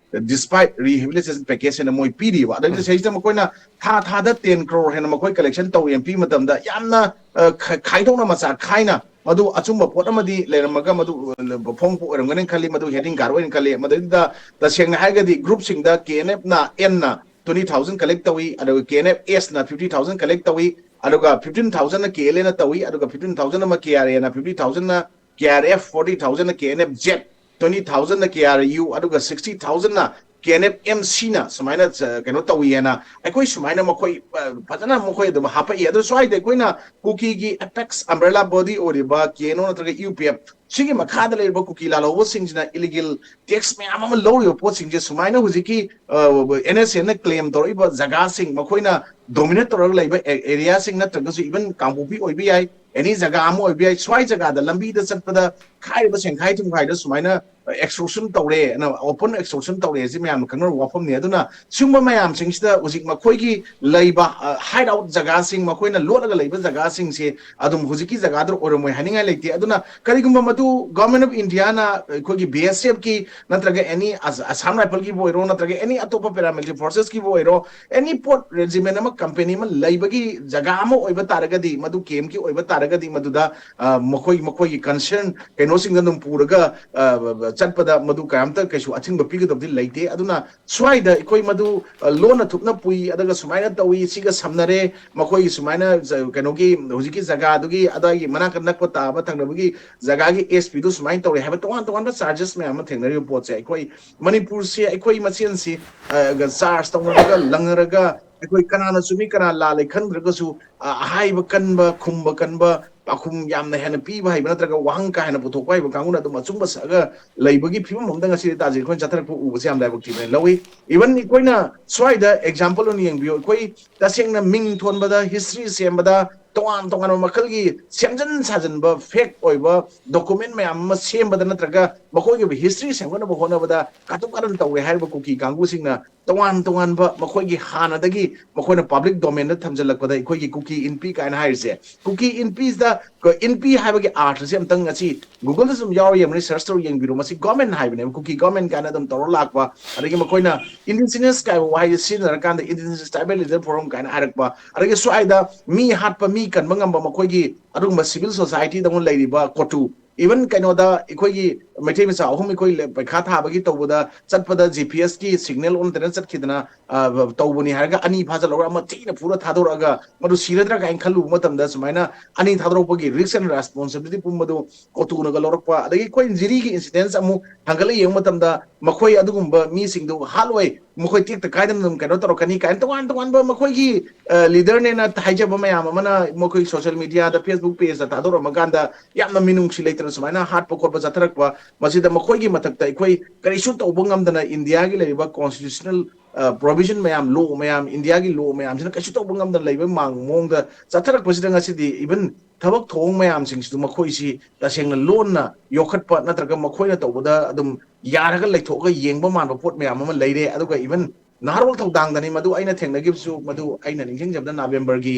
despite rehabilitation package" ꯍꯥꯏꯅ ꯃꯣꯏ ꯄꯤꯔꯤꯕ꯫ ꯑꯗꯩ ꯁꯤꯗꯩꯁꯤꯗ ꯃꯈꯣꯏꯅ ꯊꯥ ꯊꯥꯗ ꯇꯦꯟ ꯀ꯭ꯔꯣꯔ ꯍꯦꯟꯅ ꯃꯈꯣꯏ ꯀꯂꯦꯛꯁꯟ ꯇꯧꯋꯦꯅ ꯄꯤ ꯃꯇꯝꯗ ꯌꯥꯝꯅ ꯑ, ꯈ- ꯈꯥꯏꯗꯣꯛꯅ ꯃꯆꯥ ꯈꯥꯏꯅ ꯃꯗꯨ ꯑꯆꯨꯝꯕ ꯄꯣꯠ ꯑꯃꯗꯤ ꯂꯩꯔꯝꯃꯒ ꯃꯗꯨ ꯑ, ꯐꯣꯡꯕ ꯑꯣꯏꯔꯝꯒꯅꯤ ꯈꯜꯂꯤ꯫ ꯃꯗꯨ ꯍꯦꯗꯤꯡ ꯀꯥꯔ ꯑꯣꯏꯅ ꯈꯜꯂꯤ꯫ ꯃꯗꯨꯗ ꯇꯁꯦꯡꯅ ꯍꯥꯏꯔꯒꯗꯤ ꯒ꯭ꯔꯨꯞꯁꯤꯡꯗ ꯀꯦ ꯑꯦꯟ ꯑꯦꯐꯅ ꯑꯦꯟꯅ ꯇ꯭ꯋꯦꯟꯇꯤ ꯊꯥꯎꯖꯟ ꯀꯂꯦꯛ ꯇꯧꯏ, ꯑꯗꯨꯒ ꯀꯦ ꯑꯦꯟ ꯑꯦꯐ ꯑꯦꯁꯅ ꯐꯤꯐꯇꯤ ꯊꯥꯎꯖꯟ ꯀꯂꯦꯛ ꯇꯧꯏ, ꯑꯗꯨꯒ ꯐꯤꯐꯇꯤꯟ ꯊꯥꯎꯖꯟꯅ ꯀꯦ ꯑꯦꯜ ꯑꯦꯅ ꯇꯧꯏ, ꯑꯗꯨꯒ ꯐꯤꯐꯇꯤꯟ ꯊꯥꯎꯖꯟ ꯑꯃ ꯀꯦ ꯑꯥꯔ ꯑꯦꯅ, ꯐꯤꯐꯇꯤ ꯊꯥꯎꯖꯟꯅ ꯀꯦ ꯑꯥꯔ ꯑꯦꯐ, ꯐꯣꯔꯇꯤ ꯊꯥꯎꯖꯟꯅ K N F Z, twenty ꯊꯥꯎꯖꯟꯅ ꯀꯦ ꯑꯥꯔ ꯌꯨ, ꯑꯗꯨꯒ ꯁꯤꯛꯁꯇꯤ ꯊꯥꯎꯖꯟꯅ ꯀꯦ ꯑꯦꯟ ꯑꯦꯐ ꯑꯦꯝ ꯁꯤꯅ ꯁꯨꯃꯥꯏꯅ ꯆ- ꯀꯩꯅꯣ ꯇꯧꯏꯅ ꯑꯩꯈꯣꯏ ꯁꯨꯃꯥꯏꯅ ꯃꯈꯣꯏ ꯑ, ꯐꯖꯅ ꯃꯈꯣꯏ ꯑꯗꯨꯝ ꯍꯥꯄꯛꯏ꯫ ꯑꯗꯨ ꯁ꯭ꯋꯥꯏꯗ ꯑꯩꯈꯣꯏꯅ ꯀꯨꯀꯤꯒꯤ ꯑꯦꯄꯦꯛꯁ ꯑꯝꯕ꯭ꯔꯦꯂꯥ ꯕꯣꯗꯤ ꯑꯣꯏꯔꯤꯕ ꯀꯦ ꯑꯦꯟ ꯑꯣ ꯅꯠꯇ꯭ꯔꯒ ꯌꯨ ꯄꯤ ꯑꯦꯐ ꯁꯤꯒꯤ ꯃꯈꯥꯗ ꯂꯩꯔꯤꯕ ꯀꯨꯀꯤ ꯂꯥꯜꯍꯧꯕꯁꯤꯡꯁꯤꯅ ꯏꯂꯤꯒꯦꯜ ꯇꯦꯛꯁ ꯃꯌꯥꯝ ꯑꯃ ꯂꯧꯔꯤꯕ ꯄꯣꯠꯁꯤꯡꯁꯦ ꯁꯨꯃꯥꯏꯅ ꯍꯧꯖꯤꯛꯀꯤ ꯑꯦꯟ ꯑꯦꯁ ꯑꯦꯅ ꯀ꯭ꯂꯦꯝ ꯇꯧꯔꯛꯏꯕ ꯖꯒꯥꯁꯤꯡ, ꯃꯈꯣꯏꯅ ꯗꯣꯃꯤꯅꯦꯠ ꯇꯧꯔꯒ ꯂꯩꯕ ꯑꯦꯔꯤꯌꯥꯁꯤꯡ ꯅꯠꯇ꯭ꯔꯒꯁꯨ ꯏꯚꯟ ꯀꯥꯡꯄꯣꯛꯄꯤ ꯑꯣꯏꯕ ꯌꯥꯏ, ꯑꯦꯅꯤ ꯖꯒꯥ ꯑꯃ ꯑꯣꯏꯕ ꯌꯥꯏ, ꯁ꯭ꯋꯥꯏ ꯖꯒꯥꯗ ꯂꯝꯕꯤꯗ ꯆꯠꯄꯗ ꯈꯥꯏꯔꯤꯕ ꯁꯦꯡꯈꯥꯏ ꯊꯨꯝꯈꯥꯏꯗ ꯁꯨꯃꯥꯏꯅ extortion ꯇꯧꯔꯦ, open extortion ꯇꯧꯔꯦ, ꯁꯤ ꯃꯌꯥꯝꯅ ꯈꯪꯅꯔꯕ ꯋꯥꯐꯝꯅꯤ꯫ ꯑꯗꯨꯅ ꯁꯤꯒꯨꯝꯕ ꯃꯌꯥꯝꯁꯤꯡꯁꯤꯗ ꯍꯧꯖꯤꯛ ꯃꯈꯣꯏꯒꯤ ꯂꯩꯕ hideout ꯖꯒꯥꯁꯤꯡ, ꯃꯈꯣꯏꯅ ꯂꯣꯠꯂꯒ ꯂꯩꯕ ꯖꯒꯥꯁꯤꯡꯁꯦ ꯑꯗꯨꯝ ꯍꯧꯖꯤꯛꯀꯤ ꯖꯒꯥꯗꯨ ꯑꯣꯏꯔꯝꯃꯣꯏ ꯍꯥꯏꯅꯤꯡꯉꯥꯏ ꯂꯩꯇꯦ꯫ ꯑꯗꯨꯅ ꯀꯔꯤꯒꯨꯝꯕ ꯃꯗꯨ Government of Indiaꯅ ꯑꯩꯈꯣꯏꯒꯤ B S Fꯀꯤ ꯅꯠꯇ꯭ꯔꯒ any Assam Rifleꯒꯤꯕꯨ ꯑꯣꯏꯔꯣ, ꯅꯠꯇ꯭ꯔꯒ any ꯑꯇꯣꯞꯄ paramilitary forcesꯀꯤꯕꯨ ꯑꯣꯏꯔꯣ, any ꯄꯣꯠ regiment ꯑꯃ, company ꯑꯃ ꯂꯩꯕꯒꯤ ꯖꯒꯥ ꯑꯃ ꯑꯣꯏꯕ ꯇꯥꯔꯒꯗꯤ, ꯃꯗꯨ campꯀꯤ ꯑꯣꯏꯕ ꯇꯥꯔꯒꯗꯤ, ꯃꯗꯨꯗ ꯃꯈꯣꯏ ꯃꯈꯣꯏꯒꯤ concern ꯀꯩꯅꯣꯁꯤꯡꯗ ꯑꯗꯨꯝ ꯄꯨꯔꯒ ꯆꯠꯄꯗ ꯃꯗꯨ ꯀꯌꯥꯝꯇ ꯀꯩꯁꯨ ꯑꯊꯤꯡꯕ ꯄꯤꯒꯗꯕꯗꯤ ꯂꯩꯇꯦ꯫ ꯑꯗꯨꯅ ꯁ꯭ꯋꯥꯏꯗ ꯑꯩꯈꯣꯏ ꯃꯗꯨ ꯂꯣꯟꯅ ꯊꯨꯞꯅ ꯄꯨꯏ, ꯑꯗꯨꯒ ꯁꯨꯃꯥꯏꯅ ꯇꯧꯏ, ꯁꯤꯒ ꯁꯝꯅꯔꯦ, ꯃꯈꯣꯏꯒꯤ ꯁꯨꯃꯥꯏꯅ ꯀꯩꯅꯣꯒꯤ ꯍꯧꯖꯤꯛꯀꯤ ꯖꯒꯥꯗꯨꯒꯤ ꯑꯗꯥꯏꯒꯤ ꯃꯅꯥꯛꯇ ꯅꯛꯄ ꯇꯥꯕ ꯊꯪꯅꯕꯒꯤ ꯖꯒꯥꯒꯤ S Pꯗꯨ ꯁꯨꯃꯥꯏꯅ ꯇꯧꯔꯦ ꯍꯥꯏꯕ ꯇꯣꯉꯥꯟ ꯇꯣꯉꯥꯟꯕ charges ꯃꯌꯥꯝ ꯑꯃ ꯊꯦꯡꯅꯔꯤꯕ ꯄꯣꯠꯁꯦ ꯑꯩꯈꯣꯏ ꯃꯅꯤꯄꯨꯔꯁꯤ ꯑꯩꯈꯣꯏ ꯃꯁꯦꯟꯁꯤ charge ꯇꯧꯅꯔꯒ ꯂꯪꯅꯔꯒ ꯑꯩꯈꯣꯏ ꯀꯅꯥꯅ ꯆꯨꯝꯃꯤ ꯀꯅꯥ ꯂꯥꯜꯂꯤ ꯈꯟꯗ꯭ꯔꯒꯁꯨ ꯑꯍꯥꯏꯕ ꯀꯟꯕ, ꯈꯨꯝꯕ ꯀꯟꯕ, ꯄꯥꯎꯈꯨꯝ ꯌꯥꯝꯅ ꯍꯦꯟꯅ ꯄꯤꯕ ꯍꯩꯕ ꯅꯠꯇ꯭ꯔꯒ ꯋꯥꯍꯪ ꯀꯥ ꯍꯦꯟꯅ ꯄꯨꯊꯣꯛꯄ ꯍꯩꯕ ꯀꯥꯡꯕꯨꯅ ꯑꯗꯨꯝ ꯑꯆꯨꯝꯕ ꯁꯛꯑꯒ ꯂꯩꯕꯒꯤ ꯐꯤꯕꯝ ꯑꯃꯗ ꯉꯁꯤꯗꯤ ꯇꯥꯖꯩ꯫ ꯑꯩꯈꯣꯏꯅ ꯆꯠꯊꯔꯛꯄ ꯎꯕꯁꯦ ꯌꯥꯝ ꯂꯥꯏꯕꯛ ꯊꯤꯕꯅ ꯂꯧꯏ꯫ Even ꯑꯩꯈꯣꯏꯅ ꯁ꯭ꯋꯥꯏꯗ example ꯑꯣꯏꯅ ꯌꯦꯡꯕꯤꯌꯨ, ꯑꯩꯈꯣꯏ ꯇꯁꯦꯡꯅ ꯃꯤꯡ ꯊꯣꯟꯕꯗ, history ꯁꯦꯝꯕꯗ, ꯇꯣꯉꯥꯟ ꯇꯣꯉꯥꯟꯕ ꯃꯈꯜꯒꯤ ꯁꯦꯝꯖꯤꯟ ꯁꯥꯖꯤꯟꯕ fake ꯑꯣꯏꯕ document ꯃꯌꯥꯝ ꯑꯃ ꯁꯦꯝꯕꯗ ꯅꯠꯇ꯭ꯔꯒ ꯃꯈꯣꯏꯒꯤ ꯑꯣꯏꯕ history ꯁꯦꯝꯒꯠꯅꯕ ꯍꯣꯠꯅꯕꯗ ꯀꯥꯇꯨ ꯀꯥꯔꯟ ꯇꯧꯔꯦ ꯍꯥꯏꯔꯤꯕ ꯀꯨꯀꯤ ꯀꯥꯡꯕꯨꯁꯤꯡꯅ ꯇꯣꯉꯥꯟ ꯇꯣꯉꯥꯟꯕ ꯃꯈꯣꯏꯒꯤ ꯍꯥꯟꯅꯗꯒꯤ ꯃꯈꯣꯏꯅ public domainꯗ ꯊꯝꯖꯤꯜꯂꯛꯄꯗ ꯑꯩꯈꯣꯏꯒꯤ ꯀꯨꯀꯤ ꯏꯟꯄꯤ ꯀꯥꯏꯅ ꯍꯥꯏꯔꯤꯁꯦ, ꯀꯨꯀꯤ ꯏꯟꯄꯤꯁꯤꯗ ꯏꯟꯄꯤ ꯍꯥꯏꯕꯒꯤ ꯑꯥꯔꯊꯁꯦ ꯑꯝꯇꯪ ꯉꯁꯤ Googleꯗ ꯁꯨꯝ ꯌꯥꯎꯔ ꯌꯦꯡꯕꯅꯤ, search ꯇꯧꯔ ꯌꯦꯡꯕꯤꯔꯣ꯫ ꯃꯁꯤ government ꯍꯥꯏꯕꯅꯦꯕ, ꯀꯨꯀꯤ government ꯀꯥꯏꯅ ꯑꯗꯨꯝ ꯇꯧꯔ ꯂꯥꯛꯄ꯫ ꯑꯗꯒꯤ ꯃꯈꯣꯏꯅ indigenous ꯀꯥꯏꯕ ꯋꯥꯍꯩꯁꯦ ꯁꯤꯖꯤꯟꯅꯔꯀꯥꯟꯗ indigenous tribal leader forum ꯀꯥꯏꯅ ꯍꯥꯏꯔꯛꯄ꯫ ꯑꯗꯒꯤ ꯁ꯭ꯋꯥꯏꯗ ꯃꯤ ꯍꯥꯠꯄ, ꯃꯤ ꯀꯟꯕ ꯉꯝꯕ ꯃꯈꯣꯏꯒꯤ ꯑꯗꯨꯒꯨꯝꯕ civil societyꯗꯧꯅ ꯂꯩꯔꯤꯕ ꯀꯣꯇꯨ, even ꯀꯩꯅꯣꯗ ꯑꯩꯈꯣꯏꯒꯤ ꯃꯩꯇꯩ ꯃꯆꯥ ꯑꯍꯨꯝ ꯑꯩꯈꯣꯏ ꯄꯩꯈꯥ ꯊꯥꯕꯒꯤ ꯇꯧꯕꯗ ꯆꯠꯄꯗ GPS ꯀꯤ signal ꯑꯣꯟꯅ ꯇꯩꯅ ꯆꯠꯈꯤꯗꯅ ꯇꯧꯕꯅꯤ ꯍꯥꯏꯔꯒ ꯑꯅꯤ ꯐꯥꯖꯤꯜꯂꯧꯔ ꯑꯃ ꯊꯤꯅ ꯐꯨꯔ ꯊꯥꯗꯣꯔꯛꯑꯒ ꯃꯗꯨ ꯁꯤꯔꯗ꯭ꯔꯥ ꯀꯥꯏꯅ ꯈꯜꯂꯨꯕ ꯃꯇꯝꯗ ꯁꯨꯃꯥꯏꯅ ꯑꯅꯤ ꯊꯥꯗꯣꯔꯛꯄꯒꯤ risk and responsibility ꯄꯨꯝꯕꯗꯨ ꯀꯣꯇꯨꯅꯒ ꯂꯧꯔꯛꯄ꯫ ꯑꯗꯒꯤ ꯑꯩꯈꯣꯏ ꯖꯤꯔꯤꯒꯤ incidents ꯑꯃꯨꯛ ꯍꯪꯒꯠꯂ ꯌꯦꯡꯕ ꯃꯇꯝꯗ ꯃꯈꯣꯏ ꯑꯗꯨꯒꯨꯝꯕ ꯃꯤꯁꯤꯡꯗꯨ ꯍꯥꯠꯂꯣꯏ, ꯃꯈꯣꯏ ꯇꯦꯛꯇ ꯀꯥꯏꯗꯅ ꯑꯗꯨꯝ ꯀꯩꯅꯣ ꯇꯧꯔꯛꯀꯅꯤ ꯀꯥꯏꯅ ꯇꯣꯉꯥꯟ ꯇꯣꯉꯥꯟꯕ ꯃꯈꯣꯏꯒꯤ leaderꯅꯦꯅ ꯍꯥꯏꯖꯕ ꯃꯌꯥꯝ ꯑꯃꯅ ꯃꯈꯣꯏ social mediaꯗ, Facebook pageꯇ ꯊꯥꯗꯣꯔꯛꯑꯀꯥꯟꯗ ꯌꯥꯝꯅ ꯃꯤꯅꯨꯡꯁꯤ ꯂꯩꯇꯅ ꯁꯨꯃꯥꯏꯅ ꯍꯥꯠꯄ ꯈꯣꯠꯄ ꯆꯠꯊꯔꯛꯄ, ꯃꯁꯤꯗ ꯃꯈꯣꯏꯒꯤ ꯃꯊꯛꯇ ꯑꯩꯈꯣꯏ ꯀꯔꯤꯁꯨ ꯇꯧꯕ ꯉꯝꯗꯅ ꯏꯟꯗꯤꯌꯥꯒꯤ ꯂꯩꯔꯤꯕ constitutional ꯄ꯭ꯔꯣꯚꯤꯖꯟ ꯃꯌꯥꯝ, ꯂꯣ ꯃꯌꯥꯝ, ꯏꯟꯗꯤꯌꯥꯒꯤ ꯂꯣ ꯃꯌꯥꯝꯁꯤꯅ ꯀꯩꯁꯨ ꯇꯧꯕ ꯉꯝꯗꯅ ꯂꯩꯕ ꯃꯑꯣꯡꯗ ꯆꯠꯊꯔꯛꯄꯁꯤꯗ ꯉꯁꯤꯗꯤ ꯏꯚꯟ ꯊꯕꯛ ꯊꯧꯑꯣꯡ ꯃꯌꯥꯝꯁꯤꯡꯁꯤꯁꯨ ꯃꯈꯣꯏꯁꯤ ꯇꯁꯦꯡꯅ ꯂꯣꯟꯅ ꯌꯣꯛꯈꯠꯄ ꯅꯠꯇ꯭ꯔꯒ ꯃꯈꯣꯏꯅ ꯇꯧꯕꯗ ꯑꯗꯨꯝ ꯌꯥꯔꯒ ꯂꯩꯊꯣꯛꯑꯒ ꯌꯦꯡꯕ ꯃꯥꯟꯕ ꯄꯣꯠ ꯃꯌꯥꯝ ꯑꯃ ꯂꯩꯔꯦ꯫ ꯑꯗꯨꯒ ꯏꯚꯟ ꯅꯍꯥꯔꯣꯜ ꯊꯧꯗꯥꯡꯗꯅꯤ ꯃꯗꯨ ꯑꯩꯅ ꯊꯦꯡꯅꯈꯤꯕꯁꯨ꯫ ꯃꯗꯨ ꯑꯩꯅ ꯅꯤꯡꯁꯤꯡꯖꯕꯗ ꯅꯕꯦꯝꯕꯔꯒꯤ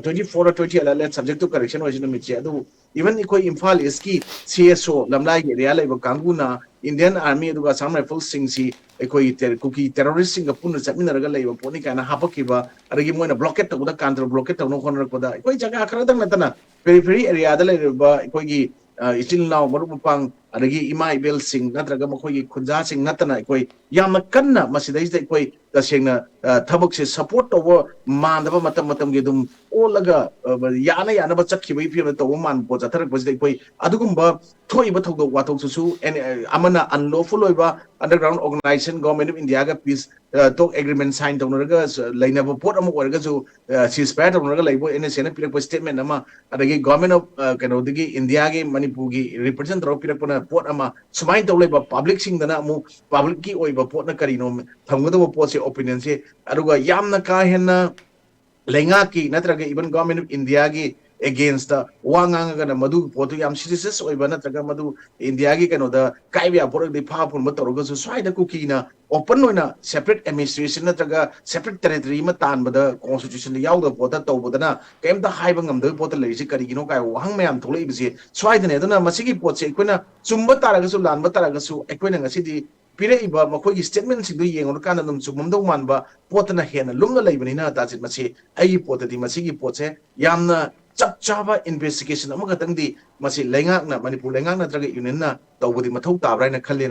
ꯇ꯭ꯋꯦꯟꯇꯤ ꯐꯣꯔ ꯇ꯭ꯋꯦꯟꯇꯤ ꯑꯦꯂꯦꯠ ꯁꯕꯖꯦꯛ ꯇꯨ ꯀꯔꯦꯛꯁꯟ ꯑꯣꯏꯁꯤ ꯅꯨꯃꯤꯠꯁꯦ꯫ ꯑꯗꯨ ꯏꯚꯟ ꯑꯩꯈꯣꯏ ꯏꯝꯐꯥꯜ ꯏꯁꯀꯤ ꯁꯤ ꯑꯦꯁ ꯑꯣ ꯂꯝꯂꯥꯏꯒꯤ ꯑꯦꯔꯤꯌꯥ ꯂꯩꯕ ꯀꯥꯡꯕꯨꯅ ꯏꯟꯗꯤꯌꯟ ꯑꯥꯔꯃꯤ ꯑꯗꯨꯒ ꯑꯁꯥꯝ ꯔꯥꯏꯐꯜꯁꯤꯡꯁꯤ ꯑꯩꯈꯣꯏ ꯇꯦ- ꯀꯨꯀꯤ ꯇꯦꯔꯣꯔꯤꯁꯁꯤꯡꯒ ꯄꯨꯟꯅ ꯆꯠꯃꯤꯟꯅꯔꯒ ꯂꯩꯕ ꯄꯣꯠꯅꯤ ꯀꯥꯏꯅ ꯍꯥꯄꯛꯈꯤꯕ, ꯑꯗꯒꯤ ꯃꯣꯏꯅ ꯕ꯭ꯂꯣꯀꯦꯠ ꯇꯧꯕꯗ, ꯀꯥꯟꯇ꯭ꯔ ꯕ꯭ꯂꯣꯀꯦꯠ ꯇꯧꯅꯕ ꯍꯣꯠꯅꯔꯛꯄꯗ ꯑꯩꯈꯣꯏ ꯖꯒꯥ ꯈꯔꯗꯪ ꯅꯠꯇꯅ ꯄꯦꯔꯤꯐꯦꯔꯤ ꯑꯦꯔꯤꯌꯥꯗ ꯂꯩꯔꯤꯕ ꯑꯩꯈꯣꯏꯒꯤ ꯑ, ꯏꯆꯤꯜ ꯏꯅꯥꯎ ꯃꯔꯨꯞ ꯃꯄꯥꯡ ꯑꯗꯒꯤ ꯏꯃꯥ ꯏꯕꯦꯜꯁꯤꯡ ꯅꯠꯇ꯭ꯔꯒ ꯃꯈꯣꯏꯒꯤ ꯈꯨꯟꯖꯥꯁꯤꯡ ꯅꯠꯇꯅ ꯑꯩꯈꯣꯏ ꯌꯥꯝꯅ ꯀꯟꯅ ꯃꯁꯤꯗꯩꯁꯤꯗ ꯑꯩꯈꯣꯏ ꯇꯁꯦꯡꯅ ꯑ, ꯊꯕꯛꯁꯦ ꯁꯄꯣꯔꯠ ꯇꯧꯕ ꯃꯥꯟꯗꯕ ꯃꯇꯝ ꯃꯇꯝꯒꯤ ꯑꯗꯨꯝ ꯑꯣꯜꯂꯒ ꯑ, ꯌꯥꯅ ꯌꯥꯅꯕ ꯆꯠꯈꯤꯕꯒꯤ ꯐꯤꯕꯝꯗ ꯇꯧꯕ ꯃꯥꯟꯕ ꯄꯣꯠ ꯆꯠꯊꯔꯛꯄꯁꯤꯗ ꯑꯩꯈꯣꯏ ꯑꯗꯨꯒꯨꯝꯕ ꯊꯣꯛꯏꯕ ꯊꯧꯗꯣꯛ ꯋꯥꯊꯣꯛꯁꯤꯁꯨ ꯑꯦꯟ- ꯑ, ꯑꯃꯅ ꯑꯟꯂꯣꯐꯨꯜ ꯑꯣꯏꯕ ꯑꯟꯗꯔꯒ꯭ꯔꯥꯎꯟ ꯑꯣꯔꯒꯅꯥꯏꯖꯦꯁꯟ ꯒꯣꯔꯃꯦꯟ ꯑꯣꯐ ꯏꯟꯗꯤꯌꯥꯒ ꯄꯤꯁ ꯇꯣꯛ ꯑꯦꯒ꯭ꯔꯤꯃꯦꯟ ꯁꯥꯏꯟ ꯇꯧꯅꯔꯒ ꯁ- ꯂꯩꯅꯕ ꯄꯣꯠ ꯑꯃ ꯑꯣꯏꯔꯒꯁꯨ ꯁꯤꯁ ꯐꯥꯌꯔ ꯇꯧꯅꯔꯒ ꯂꯩꯕ ꯑꯦꯟ ꯑꯦꯁ ꯑꯦꯅ ꯄꯤꯔꯛꯄ ꯁ꯭ꯇꯦꯠꯃꯦꯟ ꯑꯃ, ꯑꯗꯒꯤ ꯒꯣꯔꯃꯦꯟ ꯑꯣꯐ ꯀꯩꯅꯣꯗꯒꯤ ꯏꯟꯗꯤꯌꯥꯒꯤ ꯃꯅꯤꯄꯨꯔꯒꯤ ꯔꯤꯄ꯭ꯔꯖꯦꯟ ꯇꯧꯔꯒ ꯄꯤꯔꯛꯄꯅ ꯄꯣꯠ ꯑꯃ, ꯁꯨꯃꯥꯏꯅ ꯇꯧ ꯂꯩꯕ ꯄꯥꯕ꯭ꯂꯤꯛꯁꯤꯡꯗꯅ ꯑꯃꯨꯛ ꯄꯥꯕ꯭ꯂꯤꯛꯀꯤ ꯑꯣꯏꯕ ꯄꯣꯠꯅ ꯀꯔꯤꯅꯣ ꯊꯝꯒꯗꯧꯕ ꯄꯣꯠꯁꯦ ꯑꯣꯄꯤꯅꯤꯌꯟꯁꯦ, ꯑꯗꯨꯒ ꯌꯥꯝꯅ ꯀꯥ ꯍꯦꯟꯅ ꯂꯩꯉꯥꯛꯀꯤ ꯅꯠꯇ꯭ꯔꯒ ꯏꯚꯟ ꯒꯣꯔꯃꯦꯟ ꯑꯣꯐ ꯏꯟꯗꯤꯌꯥꯒꯤ ꯑꯦꯒꯦꯟꯁꯇ ꯋꯥ ꯉꯥꯡꯉꯒꯅ ꯃꯗꯨꯒꯤ ꯄꯣꯠꯇꯨ ꯌꯥꯝ ꯁꯤꯔꯤꯌꯁ ꯑꯣꯏꯕ ꯅꯠꯇ꯭ꯔꯒ ꯃꯗꯨ ꯏꯟꯗꯤꯌꯥꯒꯤ ꯀꯩꯅꯣꯗ ꯀꯥꯏꯕ ꯌꯥꯕ ꯄꯣꯠ ꯑꯣꯏꯔꯒꯗꯤ ꯐꯥ ꯐꯨꯟꯕ ꯇꯧꯔꯒꯁꯨ ꯁ꯭ꯋꯥꯏꯗ ꯀꯨꯀꯤꯅ ꯑꯣꯄꯟ ꯑꯣꯏꯅ ꯁꯦꯄꯔꯦꯠ ꯑꯦꯗꯃꯤꯅꯤꯁꯇ꯭ꯔꯦꯁꯟ ꯅꯠꯇ꯭ꯔꯒ ꯁꯦꯄꯔꯦꯠ ꯇꯦꯔꯤꯇꯣꯔꯤ ꯑꯃ ꯇꯥꯟꯕꯗ ꯀꯣꯟꯁꯇꯤꯇ꯭ꯌꯨꯁꯟꯗ ꯌꯥꯎꯗꯕ ꯄꯣꯠꯇ ꯇꯧꯕꯗꯅ ꯀꯩꯝꯇ ꯍꯥꯏꯕ ꯉꯝꯗꯕ ꯄꯣꯠꯇ ꯂꯩꯔꯤꯁꯤ ꯀꯔꯤꯒꯤꯅꯣ ꯀꯥꯏꯕ ꯋꯥꯍꯪ ꯃꯌꯥꯝ ꯊꯣꯛꯂꯛꯏꯕꯁꯤ ꯁ꯭ꯋꯥꯏꯗꯅꯦ꯫ ꯑꯗꯨꯅ ꯃꯁꯤꯒꯤ ꯄꯣꯠꯁꯦ ꯑꯩꯈꯣꯏꯅ ꯆꯨꯝꯕ ꯇꯥꯔꯒꯁꯨ ꯂꯥꯟꯕ ꯇꯥꯔꯒꯁꯨ ꯑꯩꯈꯣꯏꯅ ꯉꯁꯤꯗꯤ ꯄꯤꯔꯛꯏꯕ ꯃꯈꯣꯏꯒꯤ ꯁ꯭ꯇꯦꯠꯃꯦꯟꯁꯤꯡꯗꯨ ꯌꯦꯡꯉꯨꯔꯀꯥꯟꯗ ꯑꯗꯨꯝ ꯆꯨꯝꯃꯝꯗꯧ ꯃꯥꯟꯕ ꯄꯣꯠꯇꯅ ꯍꯦꯟꯅ ꯂꯨꯝꯅ ꯂꯩꯕꯅꯤꯅ ꯇꯥꯖꯤꯠ, ꯃꯁꯤ ꯑꯩꯒꯤ ꯄꯣꯠꯇꯗꯤ ꯃꯁꯤꯒꯤ ꯄꯣꯠꯁꯦ ꯌꯥꯝꯅ ꯆꯞ ꯆꯥꯕ ꯏꯟꯚꯦꯁꯇꯤꯒꯦꯁꯟ ꯑꯃꯈꯛꯇꯪꯗꯤ ꯃꯁꯤ ꯂꯩꯉꯥꯛꯅ, ꯃꯅꯤꯄꯨꯔ ꯂꯩꯉꯥꯛ ꯅꯠꯇ꯭ꯔꯒ ꯌꯨꯅꯤꯌꯟꯅ ꯇꯧꯕꯗꯤ ꯃꯊꯧ ꯇꯥꯕ꯭ꯔꯥ ꯍꯥꯏꯅ ꯈꯜꯂꯤ꯫